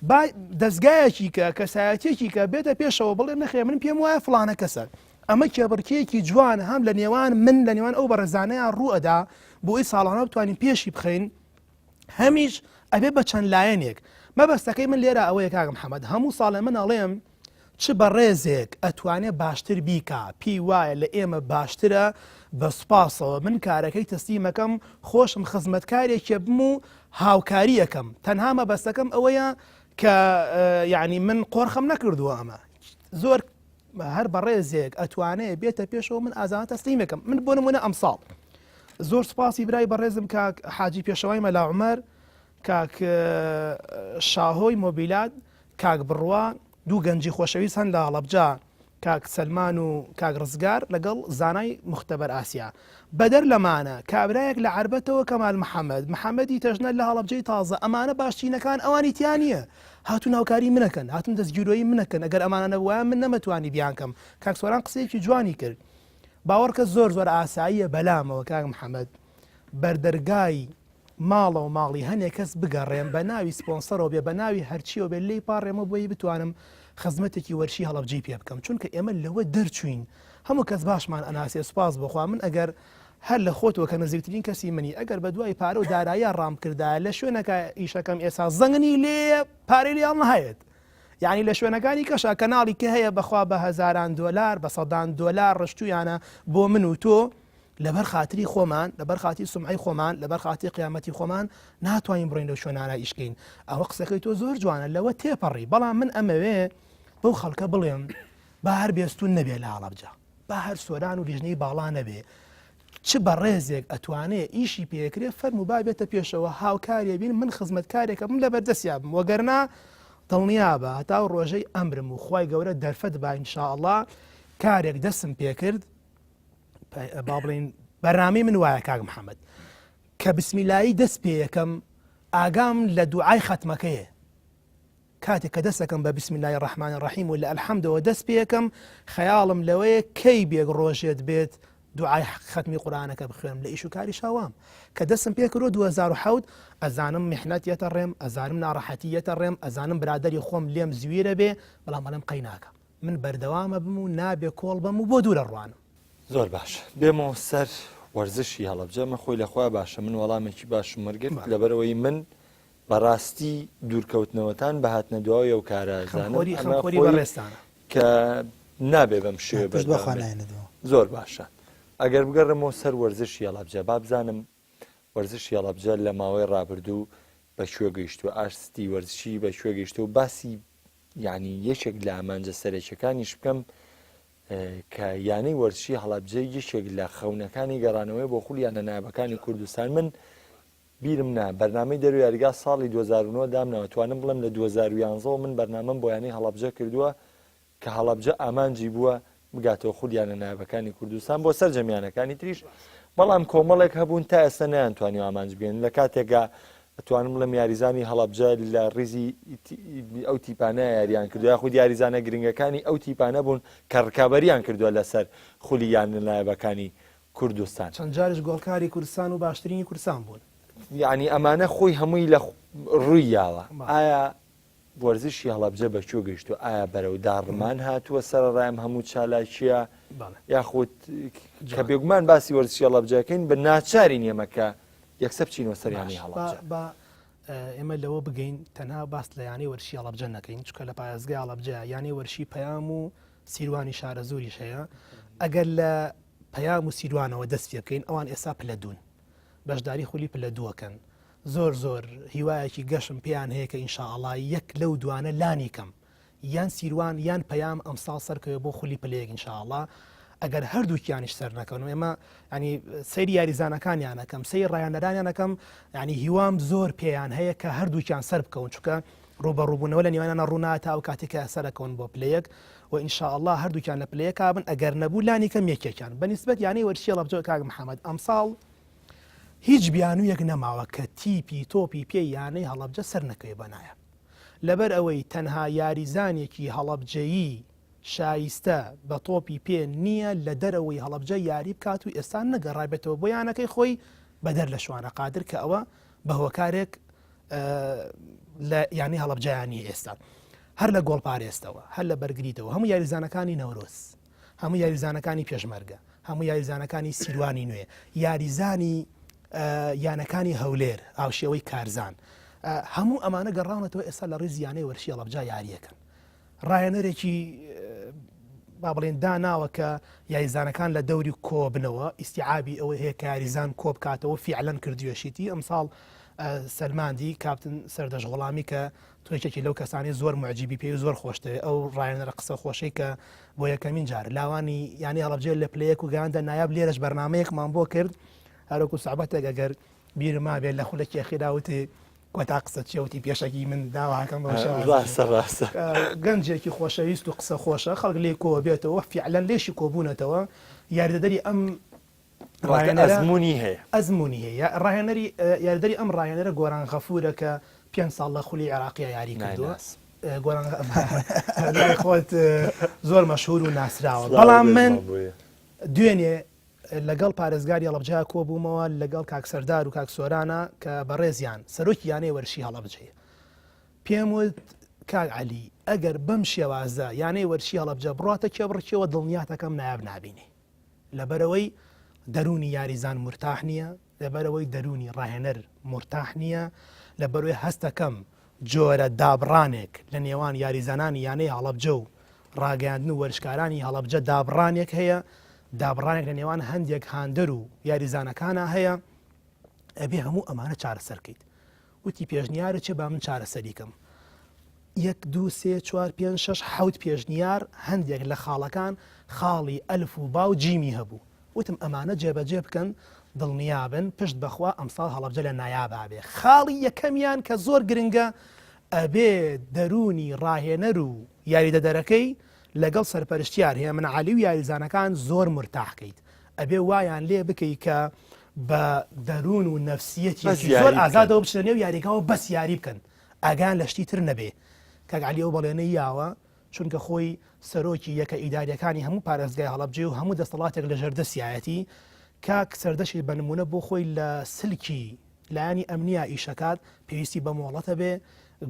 B: با دەستگایەکی کە کەسایەتێکی کە بێتە پێشەوە بڵێ نەخێ من پێم وایە فلانە کەسە ئەمە کێبڕکێیەکی جوان هەم لە نێوان من لە نێوان ئەو بەڕێزانەیان ڕوو ئەدا بۆ ئەوی ساڵانە بتوانین پێشی بخەین هەمیش ئەبێ بە چەند لایەنێک مەبەستەکەی من لێرە ئەوەیە کاک محەممەد هەموو ساڵێ من ئەڵێم چ بەڕێزێک ئەتوانێ باشتر بیکا پێی وایە لە ئێمە باشترە بە سوپاسەوە من کارەکەی تەسلیمەکەم خۆشم خزمەتکارێکێ بم و هاوکاریەکەم تەنها مەبەستەکەم ئەوەیە کە یعنی من قۆرخم نەکردووە ئەمە زۆر هەر بەڕێزێک ئەتوانێ بێتە پێشەوە من ئازانە تەسلیمەکەم من بۆ نمونە ئەمساڵ زۆر سوپاسی برای بەڕێزم کاک حاجی پێشەوای مەلا عومەر کاک شاهۆی مۆبیلات کاک بڕوا دوو گەنجی خۆشەویست هەن لە هەڵەبجە کاک سەلمان و کاک ڕزگار لەگەڵ زانای مختبەر ئاسیا بەدەر لەمانە کابرایەک لە عەربەتەوە کەمال محەمەد محەمەدی تەژنە لە هەڵەبجەی تازە ئەمانە باشترینەکان ئەوانی تیا نییە هاتوون هاوکاری منەکەن هاتوون دەستگیرۆیی منەکەن ئەگەر ئەمانە نەبوایە من نەمەتوانی بیانکەم کاک سۆران قسەیەکی جوانی کرد باوەڕکە زۆر زۆر ئاساییە بەلامەوە کاک محەمەد بەردەرگای ماڵەوە ماڵی هەنێ کەس بگەڕێم بە ناوی سپۆنسەرەوە بێ بە ناوی هەرچیەوە بێ لێی پاڕێمەوە بۆی بتوانم خزمەتێکی وەرشی هەڵەبجەی پێ بکەم چونکە ئێمە لەوە دەرچوین هەموو کەس باشمان ئەناسێ سوپاس بۆخوا من ئەگەر هەر لە خۆتەوە کە نزیکترین کەسی منی ئەگەر بە دوای پارە و داراییا ڕام کردایە لە شوێنەکە ئیشەکەم ئێسا زەنگنی لێ پارەی لێ هەڵنەهایەت یعنی لە شوێنەکانی کەشا کەناڵی کە هەیە بەخوا بە هەزاران دۆلار بە سەدان دۆلار ڕشتویانە بۆ من و تۆ لەبەر خاتری خۆمان، لەبەر خاتری سومعەی خۆمان، لەبەر خاتری قیامەتی خۆمان ناتوانین بڕۆین لەو شوێنانە ئیش کەین. ئەوە قسەکەی تۆ زۆر جوانە، لەوە تێپەڕی، بەڵام من ئەمەوێ بەو خەڵکە بڵێم با هەر بێستون نەبێ لە هەڵەبجە، با هەر سۆران و لیژنەی باڵا نەبێ، چ بەڕێزێک ئەتوانێ ئیشی پێکرێ فەرموو با بێتە پێشەوە هاوکاریە بین من خزمەتکارێکە بم لەبەردەستیا بم وەگەرنا دڵنیابە هەتا و ڕۆژەی ئەمرم و خوای گەورە دەرفەت با ان شاء الله کارێک دەستم پێکرد با بڵین بەرنامەی من وایە کاک محەممەد کە بسمیلایی دەست پێ یەکەم ئاگام لە دوعای خەتمەکەیە کاتێک کە دەستەکەم بە بسم الله الرحمن الرحیم و لە الحمدەوە دەست پێ یەکەم خەیاڵم لەوەیە کەی بێک ڕۆژێت بێت دوعای خەتمی قورآانەکە بخوێنم لە ئیش و کاری شاوام کە دەستم پێ کرۆ 2007 ئەزانم میحنەت یەتە ڕێم ئەزانم ناڕەحەتی یەتە ڕێم ئەزانم برادری خۆم لێم زویرە بێ بەڵام ئەڵێم قەیناکە. من بەردەوامە بم و نابێ کۆڵ بەم و بۆ دوورە ڕوانم.
A: زۆر باش بێمەوە سەر وەرزشی هەڵەبجە من خۆی لەخوا باشە من وەڵامێکی باشم وەرگرت لەبەرەوەی من بەڕاستی دوورکەوتنەوەتان بە هاتنە دواوەی ئەو کارە زانم
B: خەمخۆری
A: ئەمە
B: خەمخۆری
A: خۆی
B: بەڕێزتانە.
A: کە نابێ بەم شێوەیە
H: پشت بەخوا
A: بەردەوام بێت
H: نایەنێتەوە.
A: زۆر باشە ئەگەر بگەڕێمەوە سەر وەرزشی هەڵەبجە با بزانم وەرزشی هەڵەبجە لە ماوەی ڕابردوو بە کوێ گەیشتووە ئاستی وەرزشی بە کوێ گەیشتووە و باسی یعنی یەکێک لە ئامانجە سەرەکیەکانیش بکەم کە یانەی وەرزشی هەڵەبجە یەکێک لە خەونەکانی گەڕانەوەی بۆ خولی یانە نایابەکانی کوردستان من بیرم نا بەرنامەی دەرو یاریگا ساڵی 2009 دامناوە توانم بڵێم لە 2011 ەوە من بەرنامەم بۆ یانەی هەڵەبجە کردووە کە هەڵەبجە ئامانجی بووە بگاتەوە خولی یانە نایابەکانی کوردستان بۆ سەرجەم یانەکانی تریش بەڵام کۆمەڵێک هەبوون تا ئێستا نەیانتوانیوە ئامانج بگەن لە کاتێکا ئەتوانم بڵێم یاریزانی هەڵەبجە لە ڕیزی ئەو تیپانە یاریان کردو یاخود یاریزانە گرنگەکانی ئەو تیپانە بوون کە ڕکابەریان کردووە لەسەر خولی یانە نایابەکانی کوردستان.
B: چەند جاریش گۆڵکاری کوردستان و باشترینی کوردستان بوون.
A: یانی ئەمانە خۆی هەمووی لە ڕووی یاوە. ئایا وەرزشی هەڵەبجە بە کوێ گەیشتووە؟ ئایا بەرەو داڕمان هاتووە سەرەڕای ئەم هەموو چالاکییە؟ یاخود کە بێگومان باسی وەرزشی هەڵەبجەکەین بە ناچارین ئێمە کە یەکسەر بچینەوە سەر یانەی هەڵەبجە.
B: با ئێمە لەوە بگەین تەنها باس لە یانەی وەرشی هەڵەبجە نەکەین چونکە لە پارێزگای هەڵەبجە یانەی وەرشی پەیام و سیروانی شارەزووریش هەیە ئەگەر لە پەیام و سیروانەوە دەست پێ بکەین ئەوان ئێستا پلە دوون بەشداری خولی پلە دووەکەن زۆر زۆر هیوایەکی گەشم پێیان هەیە کە ئینشائەڵا یەک لەو دوانە لانی کەم یان سیروان یان پەیام ئەمساڵ سەرکەوێ بۆ خولی پلەیەک ئینشائەڵا ئەگەر هەردووکیانیش سەر نەکەون ئێمە ینی سەیری یاریزانەکانیانەکەم سەیر ڕایەنەرانیانەکەم ینی هیوام زۆر پێیان هەیە کە هەردووکیان سەر بکەون چونکە ڕوبەڕووبوونەوە لە نێوانیانە ڕووناتا ئەو کاتێک کە سەرەکەون بۆ پلەیەک و ئینشائەڵا هەردووکیان لە پلەیەکا بن ئەگەر نەبوو لانی کەم یەکێکیان بەنیسبەت یانەی وەرشی هەڵەبجە کاک محەممەد ئەمساڵ هیچ بیانوویەک نەماوە کە تیپی تۆپی پێی یانەی هەڵەبجە سەرنەکەوێ بە نایاب. لەبەر ئەوەی تەنها یاریزانێکی هەڵەبجەیی شایستە بە تۆپی پێ نییە لە دەرەوەی هەڵەبجە یاری بکات و ئێستا نەگەڕابێتەوە بۆ یانەکەی خۆی بەدەر لە شوانە قادر کە ئەوە بە هۆکارێک لە یانەی هەڵەبجەیان نییە ئێستا. هەر لە گۆڵپارێزتەوە، هەر لە بەرگریتەوە هەموو یاریزانەکانی نەورۆز، هەموو یاریزانەکانی پێشمەرگە، هەموو یاریزانەکانی سیروانی نوێ، یاریزانی یانەکانی هەولێر هاوشێوەی کارزان، هەموو ئەمانە گەڕاونەتەوە ئێستا لە ڕیزی یانەی وەرشی هەڵەبجە یاریەکەن. ڕاهێنەرێکی با بڵێن داناوە کە یاریزانەکان لە دەوری کۆبنەوە ئیسیعابی ئەوەی هەیە کە یاریزان کۆبکاتەوە فیعلەن کردوێشیتی ئەمساڵ سەلماندی کاپتن سەردەش غوڵامی کە تۆ یەکێکی لەو کەسانەی زۆر موعجیبی پێی و زۆر خۆشتەوێ ئەو ڕاهێنەرە قسە خۆشەی کە بۆ یەکەمین جار لاوانی یانی هەڵەبجەی لە پلەیەک و گەیاندە نایاب لێرەش بەرنامەیەکمان بۆ کرد هەروەکو سەعبەتێک ئەگەر بیرم مابێت لە خولەکی ئەخیرا وتی کۆتا قسە چیە وتی پێشەکی من داواکەم بەو شێوازە.
A: ڕاستە ڕاستە.
B: گەنجێکی خۆشەویست و قسە خۆشە خەڵک لێی کۆ بێتەوە فیعلەن لێشی کۆبوونەتەوە یاریدەدەری ئەم
A: ڕاهێنەرە ئەزموونی هەیە.
B: ئەزموونی هەیە. ڕاهێنەری یاریدەری ئەم ڕاهێنەرە گۆران غەفوورە کە پێنج ساڵ لە خولی عێراقیا یاری کردووە. گۆران لای خۆت زۆر مەشهور و ناسراوە. بەڵام من دوێنێ لەگەڵ پارێزگاری هەڵەبجە کۆبوومەوە لەگەڵ کاک سەردار و کاک سۆرانە کە بەڕێزیان سەرۆکی یانەی وەرشی هەڵەبجەیە. پێم وت کاک عەلی ئەگەر بەم شێوازە یانەی وەرشی هەڵەبجە بڕاتە کێبڕکێوە دڵنیاتەکەم نایاب نابینێ. لەبەرئەوەی دەروونی یاریزان مورتاح نییە، لەبەرئەوەی دەروونی ڕاهێنەر مورتاح نییە، لەبەرئەوەی هەستەکەم جۆرە دابڕانێک لە نێوان یاریزانانی یانەی هەڵەبجە و ڕاگەیاندن و وەرزشکارانی هەڵەبجە دابڕانێک هەیە، دابڕانێک لە نێوان هەندێک هاندەر و یاریزانەکانا هەیە، ئەبێ هەموو ئەمانە چارەسەر کەیت. وتی پێشنیارت چیە با من چارەسەری کەم. یەک دوو سێ چوار پێنج شەش حەوت پێشنیار هەندێک لە خاڵەکان خاڵی ئەلف و با و جیمی هەبوو وتم ئەمانە جێبەجێ بکەن دڵنیابن پشت بەخوا ئەمساڵ هەڵەبجە لە نایابا بێ خاڵی یەکەمیان کە زۆر گرنگە ئەبێ دەروونی ڕاهێنەر و یاریدەدەرەکەی لەگەڵ سەرپەرشتیار هێمن عەلی و یاریزانەکان زۆر مورتاح کەیت ئەبێ وایان لێ بکەی کە بە دەروون و نەفسیەتێکی زۆر ئازادەوە بچنە نێو یاریگاوە بەس یاری بکەن ئاگایان لە شتی تر نەبێ. کاک عەلی ئەو بەڵێنەی یاوە، چونکە خۆی سەرۆکی یەکە ئیداریەکانی هەموو پارێزگای هەڵەبجەیە و هەموو دەستەڵاتێک لە ژێر دەستیایەتی، کاک سەردەشی بە نموونە بۆ خۆی لە سلکی لایەنی ئەمنیا ئیشەکات، پێویستی بە مۆڵەتە بێ.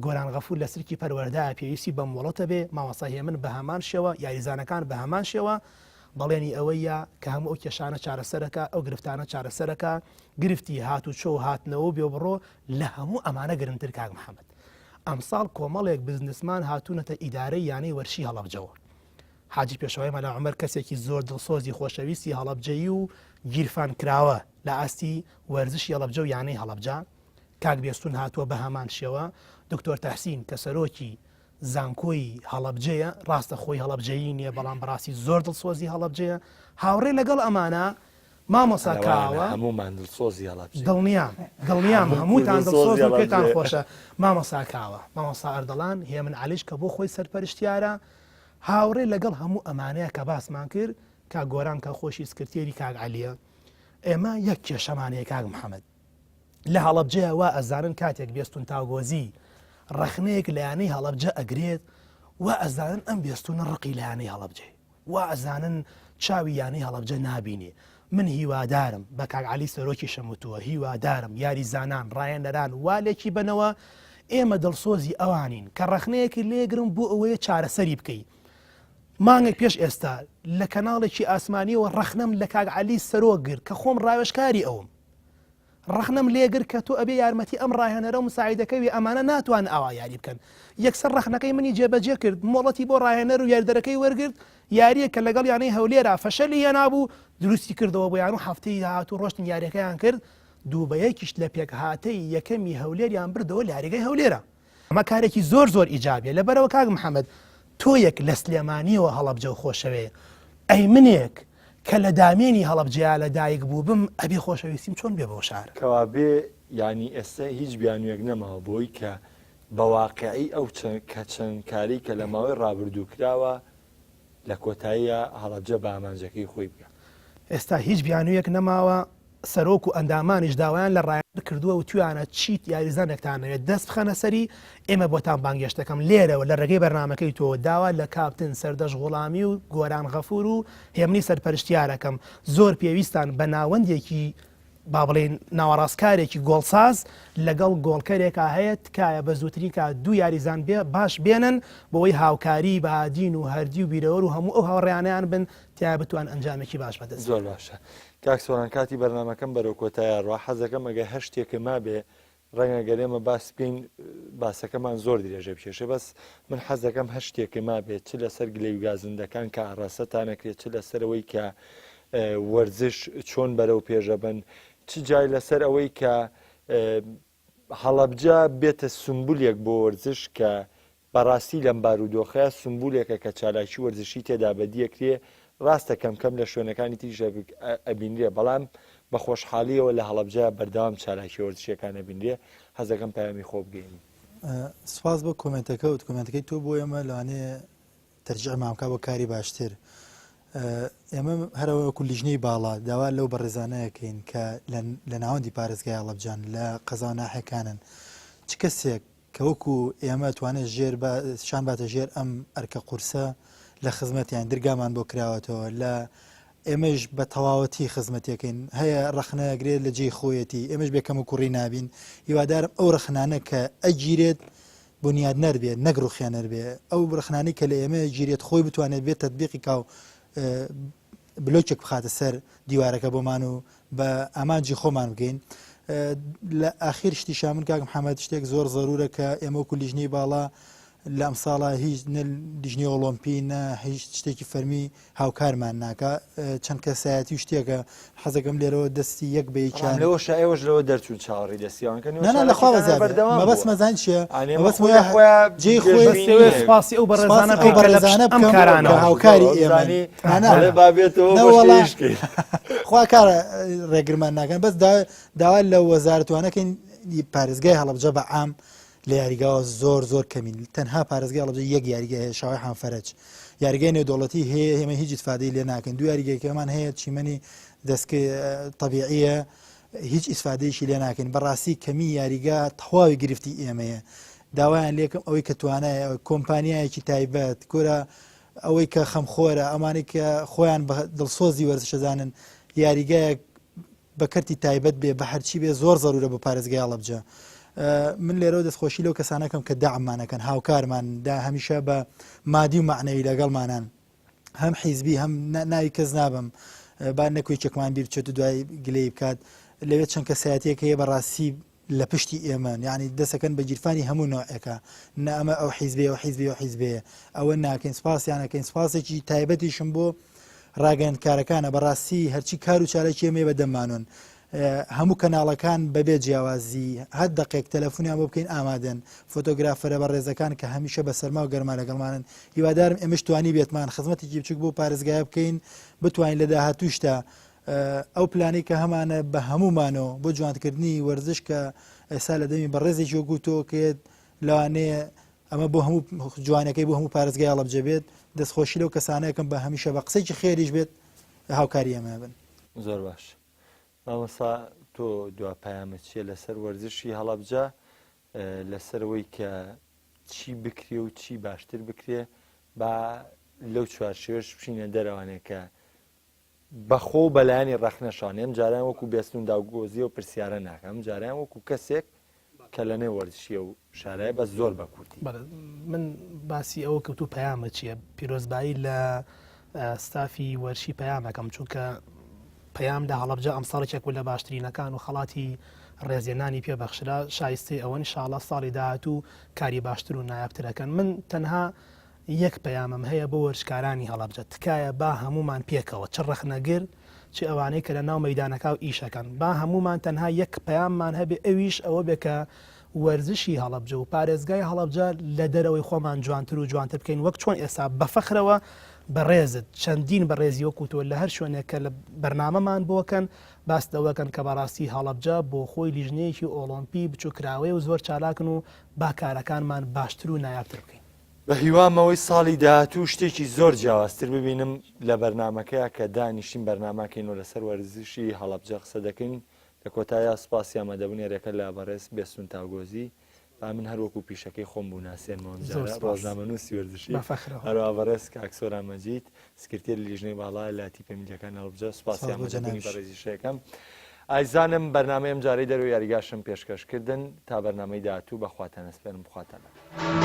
B: گۆران غەفور لە سلکی پەروەردایە پێویستی بە مۆڵەتە بێ، مامۆستا هێمن بە هەمان شێوە، یاریزانەکان بە هەمان شێوە، بەڵێنی ئەوەیە کە هەموو ئەو کێشانە چارەسەرەکا، ئەو گرفتانە چارەسەرەکا، گرفتی هاتوچۆ و هاتنەوە و بێوبڕۆ لە هەموو ئەمانە گرنگتر کاک محەمەد ئەمساڵ کۆمەڵێک بزنسمان هاتوونەتە ئیدارەی یانەی وەرشی هەڵەبجەوە. حاجی پێشەوای مەلا عومەر کەسێکی زۆر دڵسۆزی خۆشەویستی هەڵەبجەیی و گیرفان کراوە لە ئاستی وەرزشی هەڵەبجە و یانەی هەڵەبجە، کاک بێستون هاتووە بەهەمان شێوە، دکتۆر تەحسین کە سەرۆکی زانکۆی هەڵەبجەیە، ڕاستە خۆی هەڵەبجەیی نییە بەڵام بەڕاستی زۆر دڵسۆزی هەڵەبجەیە، هاوڕێ لەگەڵ ئەمانە مامۆستا کاوە
A: هەموومان دڵسۆزی هەڵەبجەین.
B: دڵنیام دڵنیام هەمووتان دڵسۆزن و پێتان خۆشە مامۆستا کاوە، مامۆستا ئەردەڵان، هێمن عەلیش کە بۆ خۆی سەرپەرشتیارە، هاوڕێ لەگەڵ هەموو ئەمانەیە کە باسمان کرد، کاک گۆران کە خۆشی سکرتێری کاک عەلیە، ئێمە یەک کێشەمان هەیە کاک محەمەد، لە هەڵەبجەیە وا ئەزانن کاتێک بێستون تاگۆزی ڕەخنەیەک لە یانەی هەڵەبجە ئەگرێت وا ئەزانن ئەم بێستونە ڕقی لە یانەی هەڵەبجەیە وا ئەزانن چاوی یانەی هەڵەبجە نابینێ من هیوادارم بە کاک عەلی سەرۆکیشم وتووە هیوادارم یاریزانان ڕایەنەران وا لێکی بەنەوە ئێمە دڵسۆزی ئەوانین کە ڕەخنەیەکی لێگرم بۆ ئەوەیە چارەسەری بکەی مانگێک پێش ئێستا لە کەناڵێکی ئاسمانیەوە ڕەخنەم لە کاک عەلی سەرۆک گرت کە خۆم ڕاوێژکاری ئەوم ڕەخنەم لێگر کە تۆ ئەبێ یارمەتی ئەم ڕاهێنەرە و مساعیدەکەی بی ئەمانە ناتوانن ئاوا یاری بکەن یەکسەر ڕەخنەکەی منی جێبەجێ کرد مۆڵەتی بۆ ڕاهێنەر و یاریدەرەکەی وەرگرت یاریەک کە لەگەڵ یانەی هەولێرا فەشەلی هێنابوو دروستی کردەوە بۆیان و هەفتەی داهاتوو ڕۆشتن یاریەکەیان کرد دوو بە یەکیش لە پێکهاتەی یەکەمی هەولێریان بردەوە لە یاریگای هەولێرا. ئەمە کارێکی زۆر زۆر ئیجابیە لەبەرەوە کاک محەممەد تۆیەک لە سلێمانیەوە هەڵەبجە و خۆشەوێ ئەی منێک کە لە دامێنی هەڵەبجەیا لە دایک بووبم ئەبێ خۆشەویستیم چۆن بێ بۆ شارە؟
A: کەوابێ یانی ئێستا هیچ بیانوویەک نەماوە بۆی کە بە واقیعی ئەو کە چەند کارەی کە لە ماوەی ڕابردوو کراوە لە کۆتاییا هەڵەبجە بە ئامانجەکەی خۆی بگا.
B: ئێستا هیچ بیانوویەک نەماوە، سەرۆک و ئەندامانیش داوایان لە ڕایەنەر کردووە وتویانە چیت یاریزانێکتان نەوێت دەست بخەنە سەری ئێمە بۆتان بانگێشت دەکەم لێرەوە لە ڕێگەی بەرنامەکەی تۆوە داوا لە کاپتن سەردەشت غوڵامی و گۆران غەفور و هێمنی سەرپەرشتیارەکەم زۆر پێویستان بە ناوەندێکی با بڵێین ناوەڕاستکارێکی گۆڵساز لەگەڵ گۆڵکەرێکا هەیە تکایە بە زووترین کات دوو یاریزان بێ باش بێنن بۆی هاوکاری بەهادین و هەردی و بیرەوەر و هەموو ئەو هاوڕێیانیان بن تیا بتوان ئەنجامێکی باش بەدەست
A: زۆر باشە کاک سۆران کاتی بەرنامەکەم بەرەو کۆتایە ڕوا حەزەکەم ئەگەر هەر شتێکە مابێ ڕەنگە گەر ئێمە باس بکەین باسەکەمان زۆر درێژە بکێشێ بەس من حەزەکەم هەر شتێکە مابێت چ لەسەر گلەی و گازندەکان کە ئاڕاستەتان ئەکرێت چ لەسەرەوەی کە وەرزش چۆن بەرەو پێشەبن چ جای لەسەر ئەوەی کە هەڵەبجە بێتە سمبولێک بۆ وەرزش کە بەڕاستی لەم بارودۆخەیا سمبولێکە کە چالاکی وەرزشی تێدا بەدیەکرێ، ڕاستە کەم کەم لە شوێنەکانی تریش ئەبینرێ بەڵام بە خۆشحاڵیەوە لە هەڵەبجە بەردەوام چالاکیە وەرزشیەکان ئەبینرێ، حەزەکەم پەیامی خۆ بگەیەنی.
H: سوپاس بۆ کۆمێنتەکەوت، کۆمێنتەکەی تۆ بۆ ئێمە لەوانەیە تەرجیعمان بکا بۆ کاری باشتر. ئێمە هەرەوە وەکو لیژنەی باڵا داوا لەو بەڕێزانە ئەکەین کە لە ناوەندی پارێزگای هەڵەبجەن لە قەزا و ناحیەکانن چ کەسێک کە وەکو ئێمە توانێت ژێر شان باتە ژێر ئەم ئەرکە قورسە لە خزمەتیان درگامان بۆ کراوەتەوە لە ئێمەش بە تەواوەتی خزمەتەکەین هەیە ڕەخنەگرێت لە جێی خۆیەتی ئێمەش بێ کەم و کوڕی نابین هیوادارم ئەو ڕەخنانە کە ئەگیرێت بنیادنەر بێت نەک ڕوخێنەر بێ ئەو ڕەخنانەی کە لە ئێمە گیرێت خۆی بتوانێت بێت تەتبیقی کا و بلۆکێک بخاتە سەر دیوارەکە بۆمان و بە ئامانجی خۆمان بگەین لە ئاخیر شتیشا من کاک محەممەد شتێک زۆر زەرورە کە ئێمە وەکو لیژنەی باڵا لە ئەمساڵا هیچ نە لیژنەی ئۆڵۆمپی نە هیچ شتێکی فەرمی هاوکارمان ناکا چەند کەسایەتی و شتێکە حەزەکەم لێرەوە دەستی یەک بە یەکیان
A: لەوە ئێوەش لەوە دەرچوون چاوەڕی دەستیان کەن
H: نا نا لەخوا بەزیاد
A: بەردەوام
H: مەبەست مەزان چییە
A: ئەنێ
H: مەبەست
A: خۆی خۆیان
H: جێی خۆی
B: دەستەوێ سوپاسی ئەو بەڕێزانە
H: سوپاسی ئەو
B: بکەین کە لە پشت
H: بەڕێزانە
B: ئەم
H: بکەم
B: کارانە
H: کە هاوکاری ئێمەن. نا نا
A: ئەڵێ با بێتەوە
H: نا
A: بۆ
H: وەڵا.
A: شتێک بکەین.
H: خوا کارە ڕێگرمان ناکەن بەس داوا لە وەزارەتوانەکەین پارێزگای هەڵەبجە بە عام لە یاریگاوە زۆر زۆر کەمین تەنها پارێزگای هەڵەبجە یەک یاریگا هەیە شاوای حانفەرەج یاریگای نێودەوڵەتی هەیە ئێمە هیچ ئیسفادەی لێ ناکەین دوو یاریگەکەمان هەیە چیمەنی دەستکە تەبیعیە هیچ ئیسفادەیەکی لێ ناکەین بەڕاستی کەمی یاریگا تەواوی گرفتی ئێمەیە داوایان لێکم ئەوەی کە توانایە کۆمپانیایەکی تایبەت کورە ئەوەی کە خەمخۆرە ئەمانەی کە خۆیان بە دڵسۆزی وەرزشەزانن یاریگایەک بە کەرتی تایبەت بێ بە هەرچی بێ زۆر زەرورە بۆ پارێزگای هەڵەبجە. من لێرەوە دەستخۆشی لەو کەسانەکەم کە دەعممانەکەن هاوکارمان دا هەمیشە بە مادی و معنەوی لەگەڵمانان هەم حیزبی هەم ناوی کەس نابم با نەکوێکێکمان بیر بچێت و دوای گلەی بکات لەوێ چەند کەسایەتێک هەیە بەڕاستی لە پشتی ئێمەن یعنی دەسەکەن بە گیرفانی هەموو نوعێکە نە ئەمە ئەو حیزبێ و حیزبی و حیزبەیە ئەوە ناکەین سپاسیانەکەین سپاسێکی تایبەتیشم بۆ ڕاگەیاندکارەکانە بەڕاستی هەرچی کار و چالاکی ئێمەیە بە دەممانن هەموو کەناڵەکان بەبێ جیاوازی هەر دەقێک تەلەفۆنیان بۆ بکەین ئامادەن فۆتۆگرافەرە بەڕێزەکان کە هەمیشە بە سەرما و گەرما لەگەڵمانن هیوادارم ئێمەش توانی بێتمان خزمەتێکی بچوک بۆ پارێزگایە بکەین بتوانین لە داهاتووشتا ئەو پلانەی کە هەمانە بە هەموومانەوە بۆ جوانکردنی وەرزش کە ئێستا لە دەمی بەڕێزێکی وەکو تۆ کرد لەوانەیە ئەمە بۆ هەموو جوانەکەی بۆ هەموو پارێزگای هەڵەبجە بێت دەستخۆشی لەو کەسانەکەم بە هەمیشە بە قسەیەکی خێریش بێت هاوکاری ئێمە بن.
A: زۆر باش مامۆستا تۆ دوا پەیامت چیە لەسەر وەرزشی هەڵەبجە لەسەر ئەوەی کە چی بکرێ و چی باشتر بکرێ با لەو چوارچێوەش بچینە دەرەوانێ کە بەخۆ و بەلایەنی ڕەخنەشان ئەم جاران وەکو بێستون داوگۆزیە و پرسیارە ناکەم ئەم جاران وەکو کەسێک کە لە نێو وەرزشیە و شارای بەس زۆر بە کورتی.
B: بەڵێ من باسی ئەوە کەوتوو پەیامە چییە پیرۆزبایی لە ستافی وەرشی پەیامەکەم چونکە پەیام لە هەڵەبجە ئەمساڵ یەکێک بوو لە باشترینەکان و خەڵاتی ڕێزێنانی پێبەخشرا شایستەی ئەوەن شاڵە ساڵی داهاتوو کاری باشتر و نایابترەکەن من تەنها یەک پەیامم هەیە بۆ وەرزشکارانی هەڵەبجە، تکایە با هەموومان پێکەوە، چ ڕەخنەگر، چ ئەوانەی کە لە ناو مەیدانەکا و ئیشەکەن، با هەموومان تەنها یەک پەیاممان هەبێ ئەویش ئەوە بێ کە وەرزشی هەڵەبجە و پارێزگای هەڵەبجە لە دەرەوەی خۆمان جوانتر و جوانتر بکەین وەک چۆن ئێستا بە فەخرەوە بەڕێزت چەندین بەڕێزی وەکو تۆ لە هەر شوێنێک کە لە بەرنامەمان بۆکەن باس لەوەکەن کە بەڕاستی هەڵەبجە بۆ خۆی لیژنەیەکی ئۆڵۆمپی بچووکراوەیە و زۆر چالاکن و با کارەکانمان باشتر و نایابتر بکەین.
A: بە هیوام ئەوەی ساڵی داهاتوو شتێکی زۆر جیاوازتر ببینم لە بەرنامەکەیا کە دانیشتین بەرنامەکەین و لەسەر وەرزشی هەڵەبجە قسە دەکەین لە کۆتاییا سوپاسی ئامادەبوونی هەریەکە لە بەڕێز بێستون تاوگۆزی با من هەر وەکو پیشەکەی خۆم بوناسێنمەوە ئەم
B: زۆر
A: جارە
B: سوپاس.
A: ڕۆژنامەنووسی وەرزشی
B: بە فەخرەوە.
A: هەروەها بەڕێز کاک سۆران مەجید سکرتێری لیژنەی باڵا لە تیپە میلیەکانی هەڵەبجە سوپاسی
H: سپاس بۆ
A: ئامادەبوونی
H: جەنابیش.
A: بەڕێزیش ئەکەم ئایزانم بەرنامەی ئەم جارەی دەرەوەی یاریگاشم پێشکەش کردن تا بەرنامەی داهاتوو بە خواتان ئەسپێرم خواتان لەگەڵ.